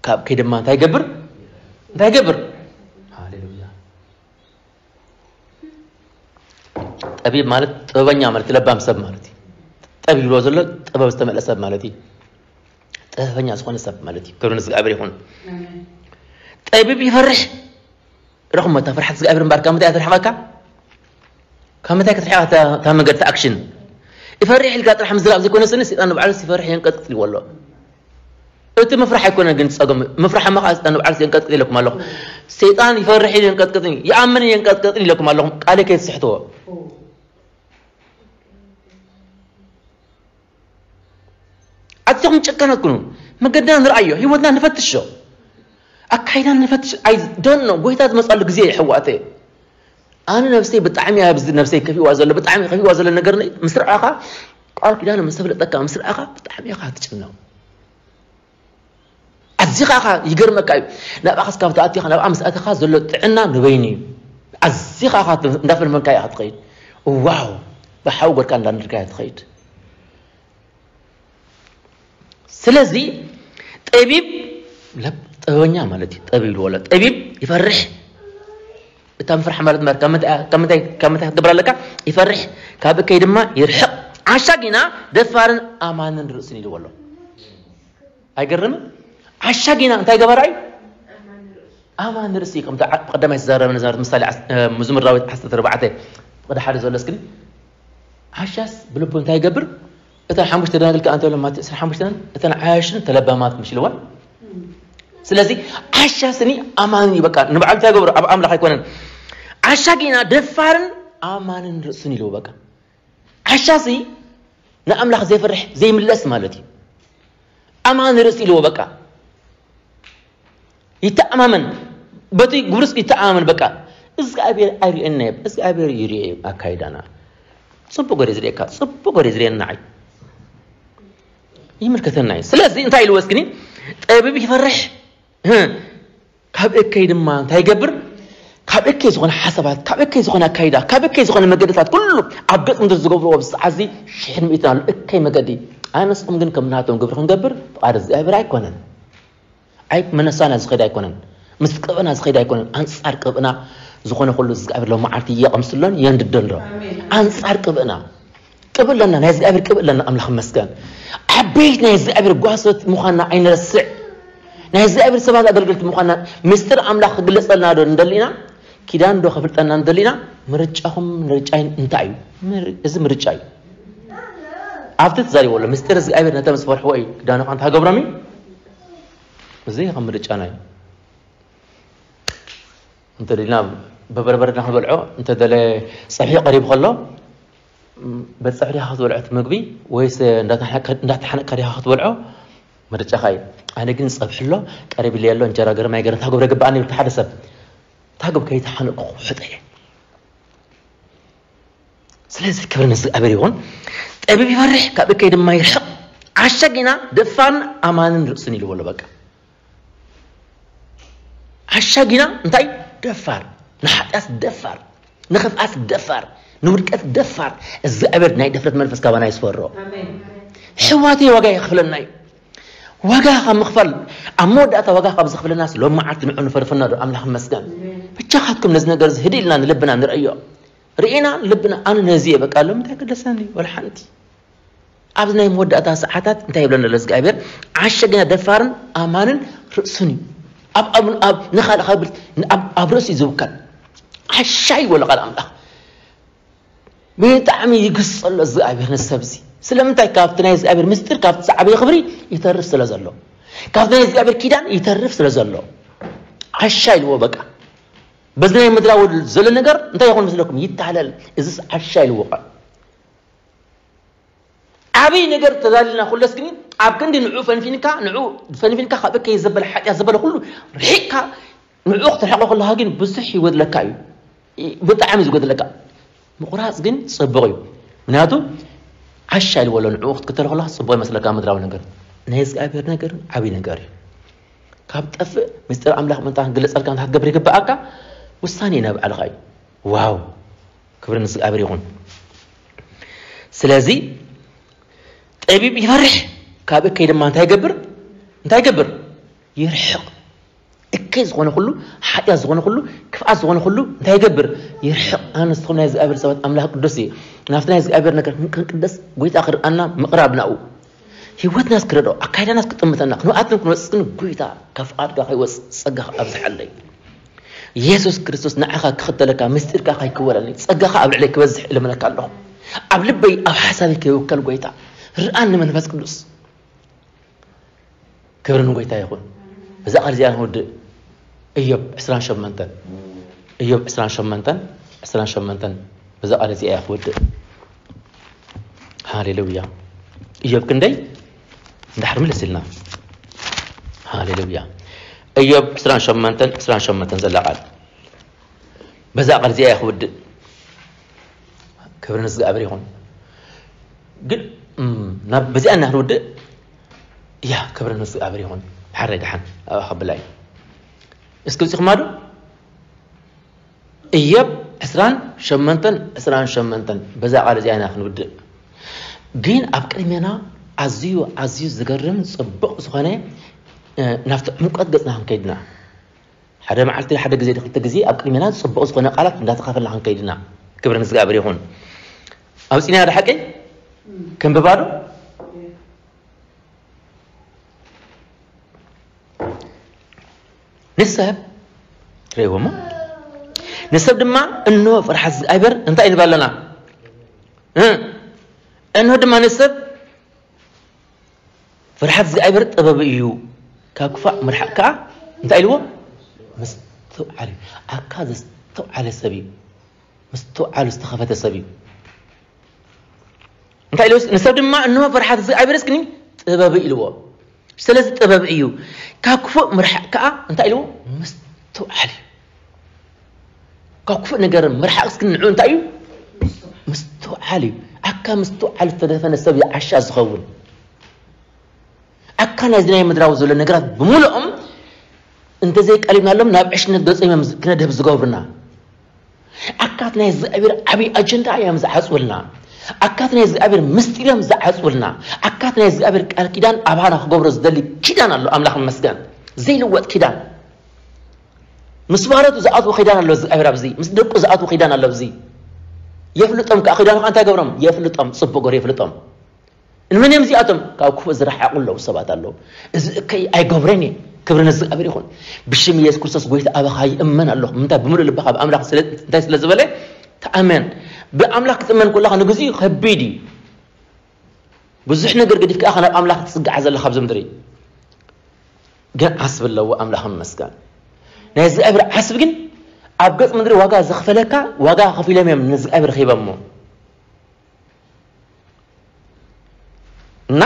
ካብ ከይ ድማ እንታይ ይገብር? እንታይ ይገብር? ሃሌሉያ። ጠቢብ ማለት ጥበበኛ ማለት ለባም ሰብ ማለት እዩ። ጠቢብ ይብሎ ዘሎ ጥበብ ዝተመልአ ሰብ ማለት እዩ። ጥበበኛ ዝኾነ ሰብ ማለት እዩ። ክብሪ ንእግዚኣብሔር ይኹን። ኣሜን። ጠቢብ ይፈርሕ። ረኹም እታ ፍርሓት እግዚኣብሔር እምበኣር ካብ ምንታይ እያ ተርሕቐካ? ካብ ምንታይ ክትርሕቓ እታ፣ እታ መንገዲ፣ እታ ኣክሽን? ይፈርሕ ኢልካ ጥራሕ ምዝራብ ዘይኮነ ስኒ፣ ሰይጣን ንባዕሉ ይፈርሕ የንቀጥቅጥ ይብሎ ኣሎ። እቲ ምፍራሕ ኣይኮነን ግን ጸገም፣ ምፍራሕ እሞ ከኣ ሰይጣን ንባዕሉ የንቀጥቅጥ ኢለኩም ኣለኹ። ሰይጣን ይፈርሕ እዩ የንቀጥቅጥን፣ ይኣምን እዩ የንቀጥቅጥን ኢለኩም ኣለኹም። ቃለይ ከይትስሕትዎ። ኣትኹም ጨካን ኣትኩኑ። መገድና ንርኣዮ፣ ህይወትና ንፈትሾ። ኣካይዳና ንፈትሽ። I don't know። ጎይታ ዝመጻሉ ግዜ እዩ፣ ኣሕዋተይ። ኣነ ነብሰይ ብጣዕሚ እያ፣ ኣብዚ ነብሰይ ከፊእዋ ዘሎ፣ ብጣዕሚ ከፊእዋ ዘሎ ነገር ነ-፣ ምስ ረኣኻ፣ ቃል ኪዳን ምስ ተፍለጠካ፣ ምስ ረኣኻ፣ ብጣዕሚ ኢኻ ትጭነቕ። ኣዝዩ ኣዚኻ ኢኻ፣ ይገርመካ እዩ። ናብኣ ክስካብ ተኣቲኻ፣ ናብኣ ምስ ኣተኻ ዘሎ ጥዕና ንበይኑ እዩ። ኣዚኻ ኢኻ እንዳፈለመልካ ኢኻ ትኸይድ። ዋው! ብሓዊ ጎድካ እንዳንድርካ ኢኻ ትኸይድ። ስለዚ ጠቢብ ለብ-፣ ጥበበኛ ማለት እዩ። ጠቢብ ይብልዎ ኣሎ። ጠቢብ ይፈርሕ። እታ ምፍራሕ ማለት ማለት ካብ ምንታይ፣ ካብ ምንታይ፣ ካብ ምንታይ ክትገብር ኣለካ? ይፈርሕ፣ ካብ እከይ ድማ ይርሕቕ። ዓሻ ጊና ደፋርን ኣማንን ርእስን ኢልዎ ኣሎ። ኣይገርምን? ዓሻ ጊና እንታይ ገበራ እዩ? ኣማን ርእሲ። ከምቲ ዓ-፣ ብቐዳማይ ዝተዛረበ ነዛረት ምሳሌ ዓስ-፣ እ፣ መዝሙር ዳዊት ዓሰርተ ኣርባዕተ ፍቕዲ ሓደ ዘሎ እስክኒ። ዓሻስ ብልቡ እንታይ ይገብር? እተን ሓሙሽተ ደናግል ከኣ እንተብሎ ማቴዎስ ዕስራን ሓሙሽተን፣ እተን ዓያሽን ተለባማት ምሽ ኢልወን። ስለዚ ዓሻ ስኒ ኣማን እዩ፣ በቃ ንባዕሉ እንታይ ይገብሮ? ኣብ ኣምላኽ ኣይኮነን። ዓሻ ጊና ደፋርን ኣማንን ርእስን ኢልዎ በቃ። ዓሻ ሲ ንኣምላኽ ዘይፈርሕ ዘይምለስ ማለት እዩ። ኣማን ርእሲ ኢልዎ በቃ። ይተኣማመን። በቲ ግብርስ ይተኣማመን በቃ። እግዚኣብሔር ኣይርእየና እዩ። እግዚኣብሔር ይርእየ እዩ ኣካይዳና። ጽቡቅ ገይሩ ዝርእየካ፣ ጽቡቅ ገይሩ ዝርእየና እዩ። ይምልከተና እዩ። ስለዚ እንታይ ኢልዎ እስክኒ? ጠቢብ ይፈርሕ። እ፣ ካብ እከይ ድማ እንታይ ይገብር? ካብ እከይ ዝኾነ ሓሳባት፣ ካብ እከይ ዝኾነ ኣካይዳ፣ ካብ እከይ ዝኾነ መገድታት ኩሉ ኣብ ገጽ ምድሪ ዝገብርዎ ኣብዚ ሰዓት እዚ ሽሕን ሚእትን ኣሎ እከይ መገዲ። ኣነ ንስኹም ግን ከም ናቶም ግብሪ ክንገብር ፍቓድ እግዚኣብሔር ኣይኮነን። ኣይ መነሳና ዝኸይድ ኣይኮነን። ምስ ቅብእና ዝኸይድ ኣይኮነን። ኣንጻር ቅብእና ዝኾነ ኩሉ እግዚኣብሔር ሎም መዓልቲ የቐምስሎን የንድደን ዶ? ኣሜን። ኣንጻር ቅብእና። ቅብእ ኣለና፣ ናይ እግዚኣብሔር ቅብእ ኣለና። ኣምላኽ ይመስገን። ዓበይቲ ናይ እግዚኣብሔር ጓሶት ምዃንና ኣይንረስዕ። ናይ እግዚኣብሔር ሰባት ኣገልገልቲ ምዃንና ምስጢር ኣምላኽ ክግለጸልና ዶ እንደሊና? ኪዳን ዶ ከፍልጠና እንደሊና? ምርጫኹም ምርጫይን እንታይ እዩ? ምር-፣ እዚ ምርጫ እዩ። ኣብቲ ተዛሪቦ ኣሎ። ምስጢር እግዚኣብሔር ነቶም ዝፈርሕዎ እዩ። ኪዳኑ ኸኣ እንታይ ሃገብሮም እዩ? እዚ ከም ምርጫና እዩ። እንተደሊና ብበርበረ ኢና ክንበልዖ፣ እንተደለ ጸብሒ ቀሪቡ ከሎ፣ ም፣ በቲ ጸብሒ ዲኻ ክትበልዖ እቲ ምግቢ ወይስ እንዳተሓነቅካ፣ እንዳተሓነቅካ ዲኻ ክትበልዖ? ምርጫኻ እዩ። ኣነ ግን ጸብሒ ኣሎ፣ ቀሪብለይ ኣሎ፣ እንጀራ ገረ ማይ ገረ እንታይ ክገብሮ ይግብኣኒ ይብል ሓደ ሰብ። እንታይ ክገብር ከይተሓነቅኩ ክውሕጦ እየ። ስለዚ ክብሪ ንእግዚኣብሔር ይኹን። ጠቢብ ይፈርሕ፣ ካብ እከይ ድማ ይርሕቕ። ዓሻ ጊና ደፋርን ኣማንን ርእስን ኢልዎ ኣሎ በቃ። ዓሻ ጊና እንታይ? ደፋር። ንሓጢኣት ደፋር። ንኽፍኣት ደፋር። ንውድቀት ደፋር። እግዚኣብሔር ናይ ድፍረት መንፈስ ካባና ይስፈሮ። ኣሜን። ሕዋተይ ዋጋ ይኽፍለና እዩ። ዋጋ ካብ ምኽፋል፣ ኣብ መወዳእታ ዋጋ ካብ ዝኽፍለናስ ሎም መዓልቲ ንዑ ንፈርፍና ዶ? ኣምላኽ ይመስገን። ኣሜን። ብቻኻትኩም ነዚ ነገር እዚ ህድእ ኢልና ንልብና ንርእዮ። ርኢና ልብና ኣነ ነዚ እየ በቃ ሎም እንታይ ከደሰኒ? ወላ ሓንቲ። ኣብዚ ናይ መወዳእታ ሰዓታት እንታይ ይብለና ኣሎ እግዚኣብሔር? ዓሻ ጊና ደፋርን ኣማንን ርእሱን እዩ። ኣብ፣ ኣብ፣ ኣብ፣ ንኻልእ ካብ ብል-፣ ኣብ፣ ኣብ ርእሱ እዩ ዝውከል። ዓሻ እዩ በሎ ቃል ኣምላኽ። ብጣዕሚ ይግስጾ ኣሎ እግዚኣብሔር ንሰብ እዚ። ስለምንታይ? ካብቲ ናይ እግዚኣብሔር ምስጢር፣ ካብቲ ዝዓበየ ክብሪ ይተርፍ ስለ ዘሎ። ካብቲ ናይ እግዚኣብሔር ኪዳን ይተርፍ ስለ ዘሎ። ዓሻ ኢልዎ በቃ። በዚ ናይ ምድራዊ ዘሎ ነገር እንታይ ይኾን መስለኩም? ይታለል። እዚስ ዓሻ ኢልዎ ቃል። ዓብይ ነገር ተዛሊልና ኩለስ ግን ኣብ ክንዲ ንዑ ፈንፊንካ፣ ንዑ ፈንፊንካ ካብ እከይ ዘበለ ሓጢኣት ዘበለ ኩሉ ርሒቕካ ንዑ ክትርሕቆ ከለኻ ግን ብዙሕ ይጎድለካ እዩ። ይ-፣ ብጣዕሚ ዝጎድለካ። ምቑራጽ ግን ጽቡቕ እዩ። ምክንያቱ ዓሻ ኢልዎ ኣሎ ንዑ ክትክተሎ ከለኻ ጽቡቕ ይመስለካ ምድራዊ ነገር። ናይ እግዚኣብሔር ነገር ዓብይ ነገር እዩ። ካብ ጠፍእ ምስጢር ኣምላኽ ምእንታ ክግለጸልካ እንታይ ክትገብር ይግብኣካ? ውሳኔ ናይ ባዕልኻ እዩ። ዋው! ክብሪ ንእግዚኣብሔር ይኹን። ስለዚ ጠቢብ ይፈርሕ፣ ካብ እከይ ድማ እንታይ ይገብር? እንታይ ይገብር? ይርሕቕ። እከይ ዝኾነ ኩሉ፣ ሓጢኣት ዝኾነ ኩሉ፣ ክፍኣት ዝኾነ ኩሉ እንታይ ይገብር? ይርሕቕ። ኣነ ንስኹም ናይ እግዚኣብሔር ሰባት፣ ኣምላኽ ቅዱስ እዩ። ናብቲ ናይ እግዚኣብሔር ነገር ክን-፣ ክንቅደስ፣ ጎይታ ክርኣና ምቕራብ ናብኡ። ህይወትናስ ክረድኦ፣ ኣካይዳናስ ክጥምተና፣ ክንኣትን ክንወጽእን ጎይታ ካብ ፍቓድካ ከይወጽእ ጸጋኻ ኣብዝሓለይ። የሱስ ክርስቶስ ንዓኻ ክኽተለካ፣ ምስጢርካ ከይክወለኒ፣ ጸጋኻ ኣብ ልዕለይ ክበዝሕ እልምነካ ኣለኹ። ኣብ ልበይ፣ ኣብ ሓሳበይ ከይውከል ጎይታ፣ ርኣኒ መንፈስ ቅዱስ። ክብሪ ንጎይታ ይኹን። እዛ ቃል እዚኣ ንውድእ። እዮብ ዕስራን ሸሞንተን። እዮብ ዕስራን ሸሞንተን፣ ዕስራን ሸሞንተን። በዛ ቃል እዚኣ እያ ክውድእ። ሃሌሉያ። እዮብ ክንደይ? እንድሕር ምልስ ኢልና። ሃሌሉያ። እዮብ ዕስራን ሸሞንተን፣ ዕስራን ሸሞንተን ዘላ ቃል። በዛ ቃል እዚኣ እያ ክውድእ። ክብሪ ንእግዚኣብሔር ይኹን። ግን፣ እም፣ ናብ፣ በዚኣ እና ክንውድእ፣ እያ፣ ክብሪ ንእግዚኣብሔር ይኹን። ዓረ ደሓን ኣብኣ ከብላ እዩ። እስኪ ውፂኹማ ዶ? እዮብ ዕስራን ሸሞንተን ዕስራን ሸሞንተን፣ በዛ ቃል እዚኣ ኢና ክንውድእ። ግን ኣብ ቅድሜና ኣዝዩ ኣዝዩ ዝገርም ጽቡቕ ዝኾነ፣ እ፣ ናብቲ ዕምቆት ገጽና ክንከይድና፣ ሓደ መዓልቲ ሓደ ግዜ ክልተ ግዜ ኣብ ቅድሜና ጽቡቕ ዝኾነ ቃላት እንዳተኻፈልና ክንከይድና፣ ክብሪ ንእግዚኣብሔር ይኹን። ኣውጺና ዶ ሓቀይ? ከንብባ ዶ? ንሰብ ትርእይዎ እሞ፣ ንሰብ ድማ እንሆ ፍርሓት እግዚኣብሔር እንታይ ንብል ኣለና? እ፣ እንሆ ድማ ንሰብ ፍርሓት እግዚኣብሔር ጥበብ እዩ፣ ካብ ክፋእ ምርሓቕ ከኣ እንታይ ኢልዎ? ምስትውዓል እዩ። ኣካ ዘስተውዓለ ሰብ እዩ። ምስትውዓሉ ዝተኸፈተ ሰብ እዩ። እንታይ ኢልዎ? ንሰብ ድማ እንሆ ፍርሓት እግዚኣብሔር እስክኒ ጥበብ ኢልዎ። ስለዚ ጥበብ እዩ። ካብ ክፉእ ምርሓቕ ከኣ እንታይ ኢልዎ? ምስትውዓል እዩ። ካብ ክፉእ ነገር ምርሓቕ እስክኒ ንዑ እንታይ እዩ? ምስትውዓል እዩ። ኣካ ምስትውዓል ዝተደፈነ ሰብ እዩ ዓሻ ዝኸውን። ኣካ ናይዚ ናይ ምድራዊ ዘሎ ነገራት ብምሉኦም እንተዘይቀሊብናሎም ናብ ዕሽነት ገጾም እዮም ክነድህብ ዝገብሩና። ኣካት ናይ እግዚኣብሔር ዓብዪ ኣጀንዳ እዮም ዝዓጽውልና። ኣካት ናይ እግዚኣብሔር ምስጢር እዮም ዝዓጽውልና። ኣካት ናይ እግዚኣብሔር ቃል ኪዳን ኣባና ክገብሮ ዝደሊ ኪዳን ኣሎ። ኣምላኽ ይመስገን። ዘይልወጥ ኪዳን። ምስ ባሮቱ ዝኣትዎ ኪዳን ኣሎ እግዚኣብሔር ኣብዚ። ምስ ደቁ ዝኣትዎ ኪዳን ኣሎ ኣብዚ። የፍልጦም ከኣ ኪዳኑ ከኣ እንታይ ገብሮም? የፍልጦም። ጽቡቕ ገሩ የፍልጦም። ንመን እዮም እዚኣቶም? ካብ ክፉእ ዝረሓቑ ኣለዉ ሰባት ኣለዉ። እዚ እከይ ኣይገብረን እየ። ክብሪ ንእግዚኣብሔር ይኹን። ብሽም ኢየሱስ ክርስቶስ ጎይታ ኣባኻ ይእመን ኣለኹ። ምንታይ? ብምሉእ ልብኻ ብኣምላኽ ስለ፣ እንታይ ስለ ዝበለ? ተኣመን። ብኣምላኽ ክትእመን ከለኻ ንግዚኡ ከቢድ እዩ። ብዙሕ ነገር ገዲፍካ ኢኻ ናብ ኣምላኽ ትጽጋዕ ዘለኻ ኣብዚ ምድሪ። ግን ዓስቢ ኣለዎ፣ ኣምላኽ ይመስገን። ናይ እግዚኣብሔር ዓስቢ ግን ኣብ ገጽ ምድሪ ዋጋ ዘኽፈለካ፣ ዋጋ ከፊሎም እዮም ንእግዚኣብሔር ሂቦሞ። እና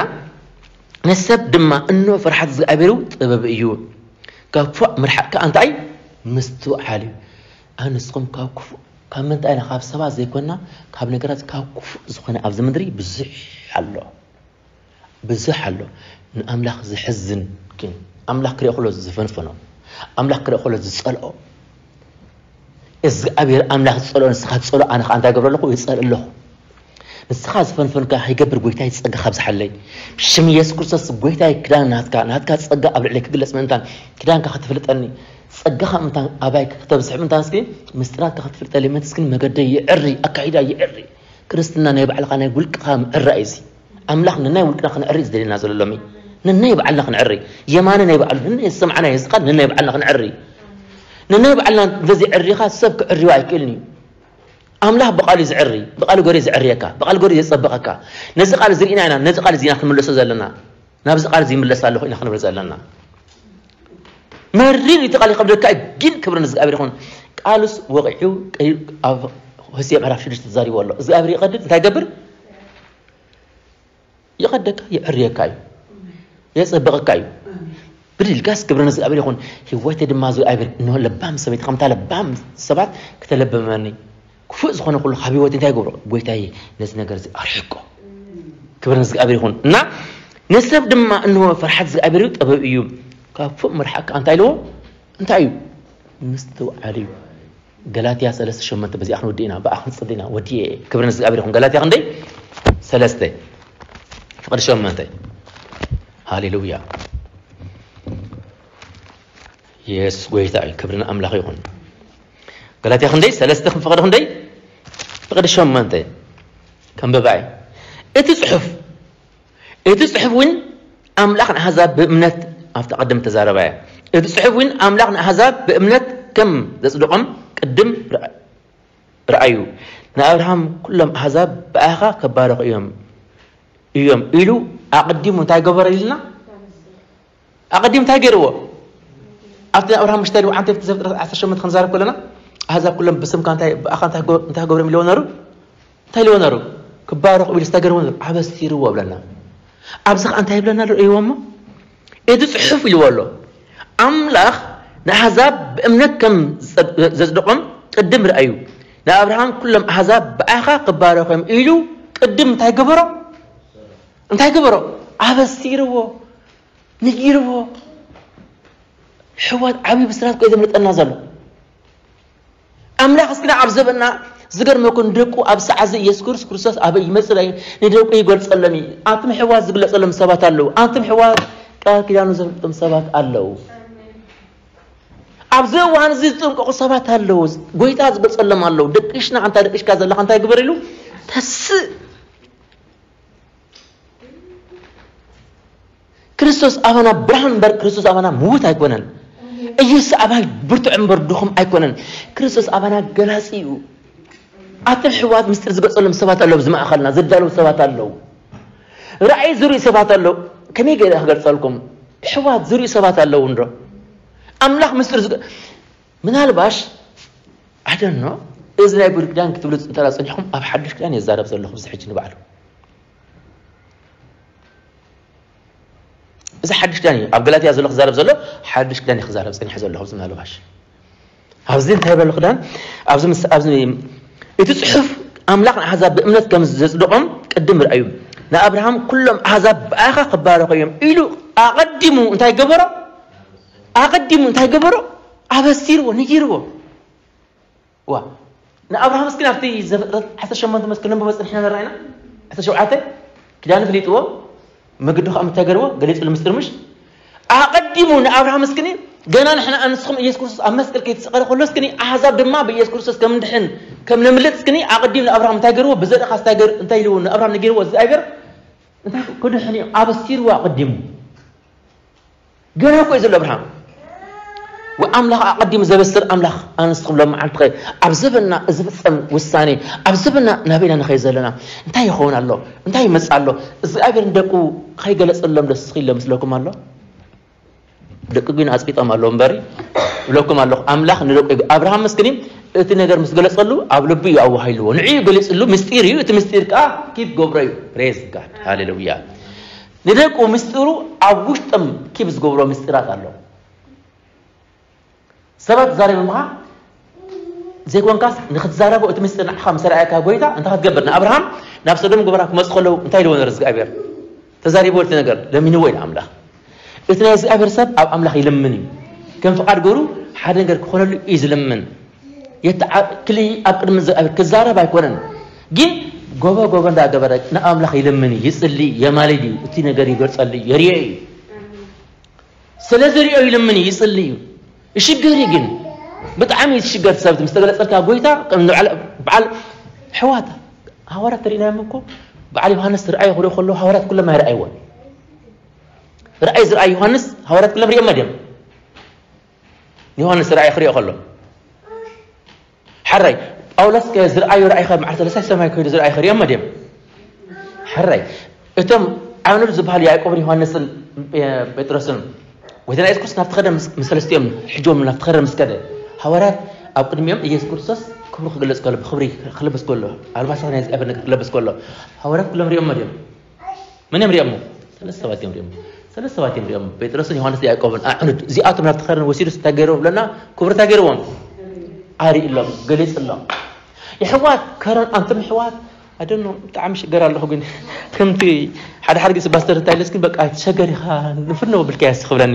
ንሰብ ድማ እኖ ፍርሓት እግዚኣብሔር ጥበብ እዩ፣ ካብ ክፉእ ምርሓቕ ከኣ እንታይ? ምስትውዓል እዩ። ኣንስኹም ካብ ክፉእ፣ ካብ ምንታይ ኢና? ካብ ሰባት ዘይኮንና፣ ካብ ነገራት፣ ካብ ክፉእ ዝኾነ ኣብዚ ምድሪ ብዙሕ ኣሎ፣ ብዙሕ ኣሎ። ንኣምላኽ ዘሕዝን ግን፣ ኣምላኽ ክርኢ ከሎ ዝፈንፈኖ፣ ኣምላኽ ክርኢ ከሎ ዝጸልኦ፣ እግዚኣብሔር ኣምላኽ ዝጸልኦ ንስኻ ትጸልኦ፣ ኣነ ኸኣ እንታይ እገብር ኣለኹ? ይጸልእ ኣለኹ። ንስኻ ዝፈንፈንካ ከይገብር ጎይታይ ጸጋ ካብዝሓለይ። ብሽም ኢየሱስ ክርስቶስ ጎይታይ ክዳን ናትካ፣ ናትካ ጸጋ ኣብ ልዕለይ ክግለጽ ምእንታን፣ ክዳንካ ክትፍልጠኒ፣ ጸጋኻ ምእንታን ኣባይ ክተብዝሕ ምእንታን እስኪ ምስጢራትካ ክትፍልጠለይ ምእንቲ እስኪ መገደይ ይዕሪ፣ ኣካይዳ ይዕሪ። ክርስትና ናይ ባዕልኻ ናይ ውልቅኻ ምዕራይ እዚ። ኣምላኽ ነናይ ውልቅና ክንዕሪ እዩ ዝደልየና ዘሎ ሎሚ። ነናይ ባዕልና ክንዕሪ። የማነ ናይ ባዕሉ፣ ነናይ ዝሰማዕናዮ እዚ ቃል ነናይ ባዕልና ክንዕሪ። ነናይ ባዕልና እንተዘይዕሪኻ ሰብ ክዕርዮ ኣይክእልን እዩ። ኣምላኽ ብቓሉ እዩ ዝዕሪ፣ ብቓሉ ገሩ እዩ ዝዕርየካ፣ ብቓሉ ገሩ እዩ ዘጸብቐካ። ነዚ ቃል እዚ ርኢና ኢና፣ ነዚ ቃል እዚ ኢና ክንምልሶ ዘለና። ናብዚ ቃል እዚ ይምለስ ኣለኹ ኢና ክንብል ዘለና። መሪር እዩ እቲ ቃል ይኸብደካ፣ ግን ክብሪ ንእግዚኣብሔር ይኹን። ቃሉስ ወቒዑ ቀይሩ ኣብ ሆሴዕ ምዕራፍ ሽዱሽተ ተዛሪቡ ኣሎ። እግዚኣብሔር ይቐድድ፣ እንታይ ይገብር? ይቐደካ፣ ይዕርየካ እዩ፣ የጸብቐካ እዩ። ብድልጋስ ክብሪ ንእግዚኣብሔር ይኹን። ህይወተይ ድማ እግዚኣብሔር፣ እንሆ ለባም ሰበይቲ፣ ከምታ ለባም ሰባት ክተለብመኒ። ክፉእ ዝኾነ ኩሉ ካብ ህይወት እንታይ ይገብሮ? ጎይታዬ፣ ነዚ ነገር እዚ ኣርሕቆ። ክብሪ ንእግዚኣብሔር ይኹን። እና ንሰብ ድማ እንሆ ፍርሓት እግዚኣብሔር እዩ፣ ጥበብ እዩ። ካብ ክፉእ ምርሓቕ ከኣ እንታይ ኢልዎ? እንታይ እዩ? ምስትውዓል እዩ። ገላትያ ሰለስተ ሸሞንተ በዚኣ ክንውድእ ኢና፣ ብኣ ክንጽሊ ኢና። ወዲኤ። ክብሪ ንእግዚኣብሔር ይኹን። ገላትያ ክንደይ? ሰለስተ። ፍቕዲ ሸሞንተ። ሃሌሉያ። የሱስ ጎይታ እዩ። ክብሪ ንኣምላኽ ይኹን። ገላትያ ክንደይ? ሰለስተ ፍቕዲ ክንደይ? ፍቕዲ ሸሞንተ። ከንብባ እየ። እቲ ጽሑፍ፣ እቲ ጽሑፍ እውን ኣምላኽ ንኣህዛብ ብእምነት፣ ኣብቲ ቀደም ተዛረባ እያ። እቲ ጽሑፍ እውን ኣምላኽ ንኣህዛብ ብእምነት ከም ዘጽደቖም ቅድም ርኣ-፣ ረኣዩ። ንኣብርሃም ኩሎም ኣህዛብ ብኣኻ ክባረኹ እዮም፣ እዮም ኢሉ ኣቐዲሙ እንታይ ገበረ ኢልና? ኣቐዲሙ እንታይ ገይርዎ? ኣብቲ ናይ ኣብርሃም ምሽታይ ልውዓንተ ኣብቲ ዘፍጥረት ዓሰርተ ሸሞንተ ክንዛረብ ከለና፣ ኣህዛብ ኩሎም ብስምካ እንታይ፣ ብኣኻ እንታይ ገ-፣ እንታይ ክገብሮም ኢልዎ ነሩ? እንታይ ኢልዎ ነሩ? ክባረኹ ኢሉ ዝተገርሞ ነሩ፣ ኣበሲርዎ ብለና። ኣብዚ ኸኣ እንታይ ይብለና ኣሎ? ርእይዎ እሞ፣ እቲ ጽሑፍ ኢልዎ ኣሎ። ኣምላኽ ንኣህዛብ ብእምነት ከም ዘጽ-፣ ዘጽደቖም ቅድም ረኣዩ። ንኣብርሃም ኩሎም ኣህዛብ ብኣኻ ክባረኹ እዮም ኢሉ ቅድም እንታይ ገበሮ? እንታይ ገበሮ? ኣበሲርዎ። ነጊርዎ። ሕዋት ዓብዪ ብስራት እኮ እዩ ዘምልጠና ዘሎ። ኣምላኽ እስኪ ኣብ ዘበና ዝገርመኩ ንደቁ ኣብ ሰዓት እዚ ኢየሱስ ክርስቶስ ኣበይ ይመጽእ እዩ፣ ንደቁ ይገልጸሎም እዩ። ኣንቱም ሕዋት ዝግለጸሎም ሰባት ኣለዉ። ኣንቱም ሕዋት ቃል ኪዳኑ ዘምልጦም ሰባት ኣለዉ። ኣብዚ እዋን እዚ ዝጥንቀቑ ሰባት ኣለዉ። ጎይታ ዝገልጸሎም ኣለዉ። ደቅሽና ኣንታ ደቅሽካ ዘለኻ እንታይ ግበር ኢሉ ተስእ። ክርስቶስ ኣባና ብርሃን እምበር ክርስቶስ ኣባና ምዉት ኣይኮነን። ኢየሱስ ኣባይ ብርቱዕ እምበር ድኹም ኣይኮነን። ክርስቶስ ኣባና ገላጺ እዩ። ኣቶም ሕዋት ምስጢር ዝገጸሎም ሰባት ኣለዉ። ኣብዚ ማእኸልና ዘዳለዉ ሰባት ኣለዉ። ራእይ ዝርእዩ ሰባት ኣለዉ። ከመይ ገለ ክገልጸልኩም? ሕዋት ዝርእዩ ሰባት ኣለዉ እንዶ? ኣምላኽ ምስጢር ዝገ-፣ ምናልባሽ ኣደኖ እዚ ናይ ብሉይ ኪዳን ክትብሉ እንተ ጸኒሕኩም ኣብ ሓድሽ ኪዳን የዛረብ ዘለኹ እዚ ሕጂ ንባዕሉ። እዚ ሓድሽ ኪዳን እዩ። ኣብ ገላትያ ዘሎ ክዛረብ ዘሎ ሓድሽ ኪዳን እዩ ክዛረብ ጸኒሐ ዘለኹ። እዚ ምናልባሽ ኣብዚ እንታይ በሉ ክዳን ኣብዚ ምስ-፣ ኣብዚ እቲ ጽሑፍ ኣምላኽ ንኣሕዛብ ብእምነት ከም ዘጽድቖም ቅድም ርኣዩ። ንኣብርሃም ኩሎም ኣሕዛብ ብኣኻ ክባረኹ እዮም ኢሉ ኣቐዲሙ እንታይ ገበሮ? ኣቐዲሙ እንታይ ገበሮ? ኣበሲርዎ፣ ነጊርዎ። ዋ፣ ንኣብርሃም እስኪ ኣብቲ ዘፍጥረት ዓሰርተ ሸሞንተ ምስ ክነንብቦ ጽኒሕና ነራ ኢና። ዓሰርተ ሸውዓተ ኪዳን ፍሊጥዎ፣ መግዱ ከኣ ምተገርዎ ገሊጹ ምስጢር ምሽ ኣቐዲሙ ንኣብርሃም እስክኒ ገና ንሕና ኣንስኹም ኢየሱስ ክርስቶስ ኣብ መስቀል ከይተሰቐለ ከሎ እስክኒ ኣሕዛብ ድማ ብኢየሱስ ክርስቶስ ከም ንድሕን ከም ነምልጥ እስክኒ ኣቐዲሙ ንኣብርሃም እንታይ ገርዎ? ብዘርእኻ እንታይ ገር-፣ እንታይ ኢልዎ? ንኣብርሃም ነጊርዎ እግዚኣብሔር እንታይ ክድሕን እዩ? ኣበሲርዎ ኣቐዲሙ። ገና እኮ እዩ ዘሎ ኣብርሃም። ወኣምላኽ ኣቐዲሙ ዘበስር ኣምላኽ ኣንስኹም ሎም መዓልቲ ኸ ኣብ ዘበንና ዝፍጸም ውሳኔ፣ ኣብ ዘበንና ናበይና ንኸይድ ዘለና፣ እንታይ ይኸውን ኣሎ? እንታይ ይመጽእ ኣሎ? እግዚኣብሔር ንደቁ ከይገለጸሎም ደስ ኢሎ መስለኩም ኣሎ? ደቂ ግን ኣጽቂጦም ኣለዉ እምበሪ፣ እብለኩም ኣለኹ፣ ኣምላኽ ንደቁ ይግ-፣ ኣብርሃም መስክኒ እቲ ነገር ምስ ገለጸሉ ኣብ ልቡ እዩ ኣዋሂልዎ። ንዕኡ ገሊጽሉ ምስጢር እዩ። እቲ ምስጢር ከኣ ኪድ ገብሮ እዩ። Praise God። ሃሌሉያ። ንደቁ ምስጢሩ ኣብ ውሽጦም ኪብ ዝገብሮ ምስጢራት ኣሎ። ሰባት ዛረብምኻ ዘይኮንካስ ንኽትዛረቦ እቲ ምስጢር ንዓኻ ምስ ረኣየካ ጎይታ እንታይ ክትገብር? ንኣብርሃም ናብ ሰዶም ጎሞራ ክመጹ ከለዉ እንታይ ኢልዎ ነይሩ እግዚኣብሔር? ተዛሪብዎ እቲ ነገር ለሚንዎ ኢሉ ኣምላኽ። እቲ ናይ እግዚኣብሔር ሰብ ኣብ ኣምላኽ ይልምን እዩ። ከም ፍቓድ ገሩ ሓደ ነገር ክኾነሉ እዩ ዝልምን። የተዓ-፣ ክሊ ኣብ ቅድሚ እግዚኣብሔር ክዛረብ ኣይኮነን። ግን ጎቦ ጎቦ እንዳገበረ ንኣምላኽ ይልምን እዩ፣ ይጽሊ፣ የማልድ እዩ፣ እቲ ነገር ይገልጸሉ እዩ፣ የርዮ እዩ። ስለ ዝሪኦ ይልምን እዩ፣ ይጽሊ እዩ። ይሽገር እዩ ግን። ብጣዕሚ እዩ ዝሽገር ሰብ ምስ ተገለጸልካ ጎይታ፣ ከም ንበዓል፣ በዓል ኣሕዋት፣ ሃዋርያት ተሪእናዮም እኮ። በዓል ዮሃንስ ርኣዮ ክሪኦ ከሎ ሃዋርያት ኩሎም ኣይረኣይዎን። ርኣይ ዝረኣይ ዮሃንስ ሃዋርያት ኩሎም ሪኦም ድዮም? ዮሃንስ ርኣይ ክሪኦ ከሎ። ሕራይ፣ ጳውሎስ ከ ዝረኣዩ ርኣይ ከ መዓልቲ ሰለስታይ ሰማይ ከይዱ ዝረኣዩ ከ ሪኦም ድዮም? ሕራይ፣ እቶም ዓብኑድ ዝበሃሉ ያዕቆብን ዮሃንስን፣ እ፣ ጴጥሮስን፣ ጎይታና የሱስ ክርስቶስ ናብቲ ኸደ ምስ፣ ምስ ሰለስቲኦም ሕጆም ናብቲ ኸደ ምስ ከደ፣ ሃዋርያት ኣብ ቅድሚኦም ኢየሱስ ክርስቶስ ክብሩ ክግለጽ ከሎ፣ ብኽብሪ ክለብስ ከሎ፣ ኣልባሳት ናይ እግዚኣብሔር ነገር ክለብስ ከሎ፣ ሃዋርያት ኩሎም ሪኦም ድዮም? መን እዮም ሪኦሞ? ሰለስተ ሰባት እዮም ሪኦሞ። ሰለስተ ሰባት እዮም ሪኦሞ። ጴጥሮስን ዮሃንስን ያዕቆብን ኣዕኑድ። እዚኣቶም ናብቲ ኸረን ወሲዱ እንታይ ገይርዎም ብለና? ክብሪ እንታይ ገይርዎም? ኣርእሎም፣ ገሊጽሎም። የሕዋት፣ ከረን ኣንቱም የሕዋት፣ ኣደኖ ብጣዕሚ ሽገር ኣለኹ ግን ከምቲ ሓደ ሓደ ግዜ ባስተር እንታይ ኢለስ ግን በቃ ትሸገር ኢኻ ንፍኖ ብልካ ያስ ክብለኒ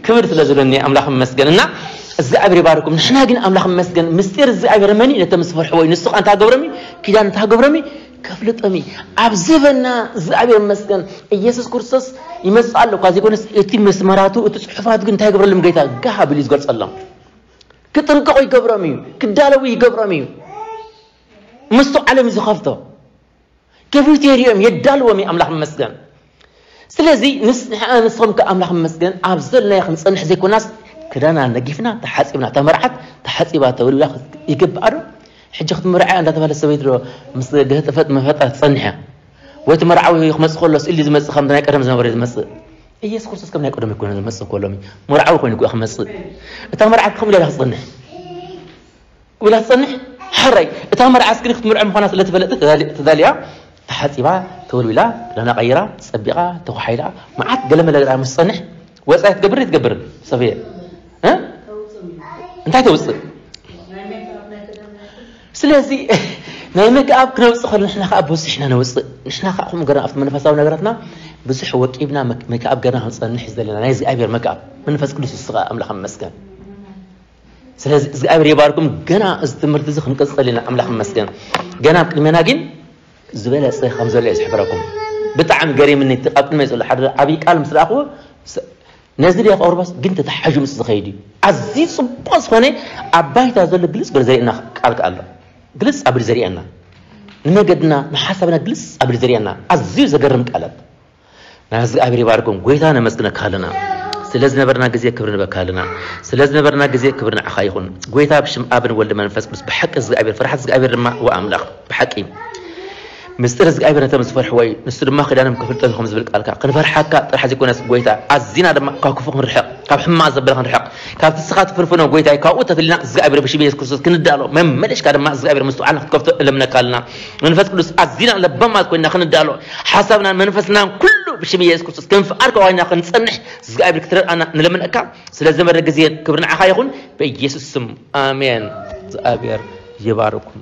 ክብር ስለ ዝብለኒ ኣምላኽ ይመስገን። እና እግዚኣብሔር ይባርኩም። ንሕና ግን ኣምላኽ ይመስገን ምስጢር እግዚኣብሔር መን እዩ? ነቶም ዝፈርሕዎ እዩ። ንሱ ኸኣ እንታይ ገብሮም እዩ? ኪዳን እንታይ ገብሮም እዩ? ከፍልጦም እዩ። ኣብ ዘበና እግዚኣብሔር ይመስገን ኢየሱስ ክርስቶስ ይመጽእ ኣሎ እኳ ዘይኮነስ እቲ መስመራቱ እቲ ጽሑፋት ግን እንታይ ይገብረሎም? ጌታ ጋህ ኣቢሉ እዩ ዝገልጸሎም። ክጥንቀቑ ይገብሮም እዩ። ክዳለዉ ይገብሮም እዩ። ምስቱ ዓለም እዩ ዝኸፍቶ። ከፊቱ የርእዮም፣ የዳልዎም እዩ ኣምላኽ ይመስገን። ስለዚ ንስ-፣ ንሕና ንስኹም ከ ኣምላኽ ይመስገን ኣብ ዘለናዮ ክንጸንሕ ዘይኮናስ ክዳና ነጊፍና ተሓጺብና፣ እታ መርዓት ተሓጺባ ተወልዊላ ይግብኣ ዶ? ሕጂ ክትምርዓያ እንዳተባህለ ሰበይቲ ዶ ምስ ገህጥፈጥ መፈጣ ትጸንሕ እያ? ወይ እቲ መርዓዊ ክመጽእ ከሎ ስእሊ ዝመጽእ ከም ናይ ቀደም ዝነበረ ዝመጽእ? ኢየሱስ ክርስቶስ ከም ናይ ቀደም ኣይኮነ ዝመጽእ እኮ ሎሚ። መርዓዊ ኮይኑ እኮ ክመጽእ። እታ መርዓት ከምኡ ኢላ ክትጸንሕ? ኢላ ትጸንሕ? ሕራይ፣ እታ መርዓ እስክኒ ክትምርዖ ምዃና ስለ ትፈለጠት ተዳሊ-፣ ተዳልያ፣ ተሓጺባ፣ ተወልዊላ፣ ክዳና ቀይራ፣ ጸቢቓ፣ ተኳሓይላ፣ መዓት ገለመለ ገይራ ምስ ትጸንሕ፣ ወጻኢ ትገብር ዶ ኣይትገብርን? ሰብየ። እ? እንታይ ተውጽእ? ስለዚ፣ ናይ ሜክኣፕ ክነውጽእ ከሎ ንሕና ከኣ ብዙሕ ኢና ነውጽእ። ንሕና ከኣ ከምኡ ገርና ኣብቲ መንፈሳዊ ነገራትና ብዙሕ ወቂብና መክ-፣ ሜክኣፕ ገርና ክንጸንሕ እዩ ዘለና። ናይ እግዚኣብሔር ሜክኣፕ። መንፈስ ቅዱስ ንሱ ኸዓ ኣምላኽ ይመስገን። ስለዚ እግዚኣብሔር ይባርኩም። ገና እዚ ትምህርቲ እዚ ክንቅጽል ኢና። ኣምላኽ ይመስገን። ገና ኣብ ቅድሜና ግን ዝበለጸ ከም ዘሎ እየ ዝሕብረኩም። ብጣዕሚ ገሪምኒ እቲ ኣብ ቅድመይ ዘሎ ሓደ ዓብዪ ቃል ምስ ረኣኽዎ፣ ስ-፣ ነዚ ድያ ኣውርባስ ግን ተተሓሒዙ ምስ ዝኸይድ እዩ። ኣዝዩ ጽቡቕ ዝኾነ ኣብ ባይታ ዘሎ ግልጽ ገለ ዘርእየና ቃል ከኣ ኣሎ። ግልጽ ኣቢሉ ዘርእየና። ንመገድና፣ ንሓሳብና ግልጽ ኣቢሉ ዘርእየና። ኣዝዩ ዘገርም ቃላት። ናይ እግዚኣብሔር ይባርኩም። ጎይታ ነመስግነካ ኣለና። ስለ ዝነበርና ግዜ ክብሪ ንበካ ኣለና። ስለ ዝነበርና ግዜ ክብሪ ንዓኻ ይኹን። ጎይታ ብሽም ኣብን ወልድ መንፈስ ቅዱስ ብሓቂ እግዚኣብሔር፣ ፍርሓት እግዚኣብሔር ድማ ወኣምላኽ ብሓቂ ምስጢር እግዚኣብሔር ነቶም ዝፈርሕዎ እዩ። ንሱ ድማ ክዳኖም ክፍልጠት ከም ዝብል ቃልካ ክንፈርሓካ ጥራሕ ዘይኮነስ ጎይታ ኣዚና ድማ ካብ ክፉ ክንርሕቕ፣ ካብ ሕማቕ ዘበለ ክንርሕቕ፣ ካብቲ ንስኻ ትፍንፍኖ ጎይታይ ካብኡ ተፍሊና እግዚኣብሔር ብሽም የሱስ ክርስቶስ ክንዳሎ መመለሽካ ድማ እግዚኣብሔር ምስትውዓልና ክትከፍቶ እለምነካ ኣለና። መንፈስ ቅዱስ ኣዚና ለባማት ኮይና ክንዳሎ ሓሳብናን መንፈስናን ኩሉ ብሽም የሱስ ክርስቶስ ክንፍኣር ከዋይና ክንጸንሕ እግዚኣብሔር ክትረድኣና ንለምነካ። ስለ ዝነበረ ግዜ ክብሪ ንዓኻ ይኹን ብኢየሱስ ስም ኣሜን። እግዚኣብሔር ይባርኩም።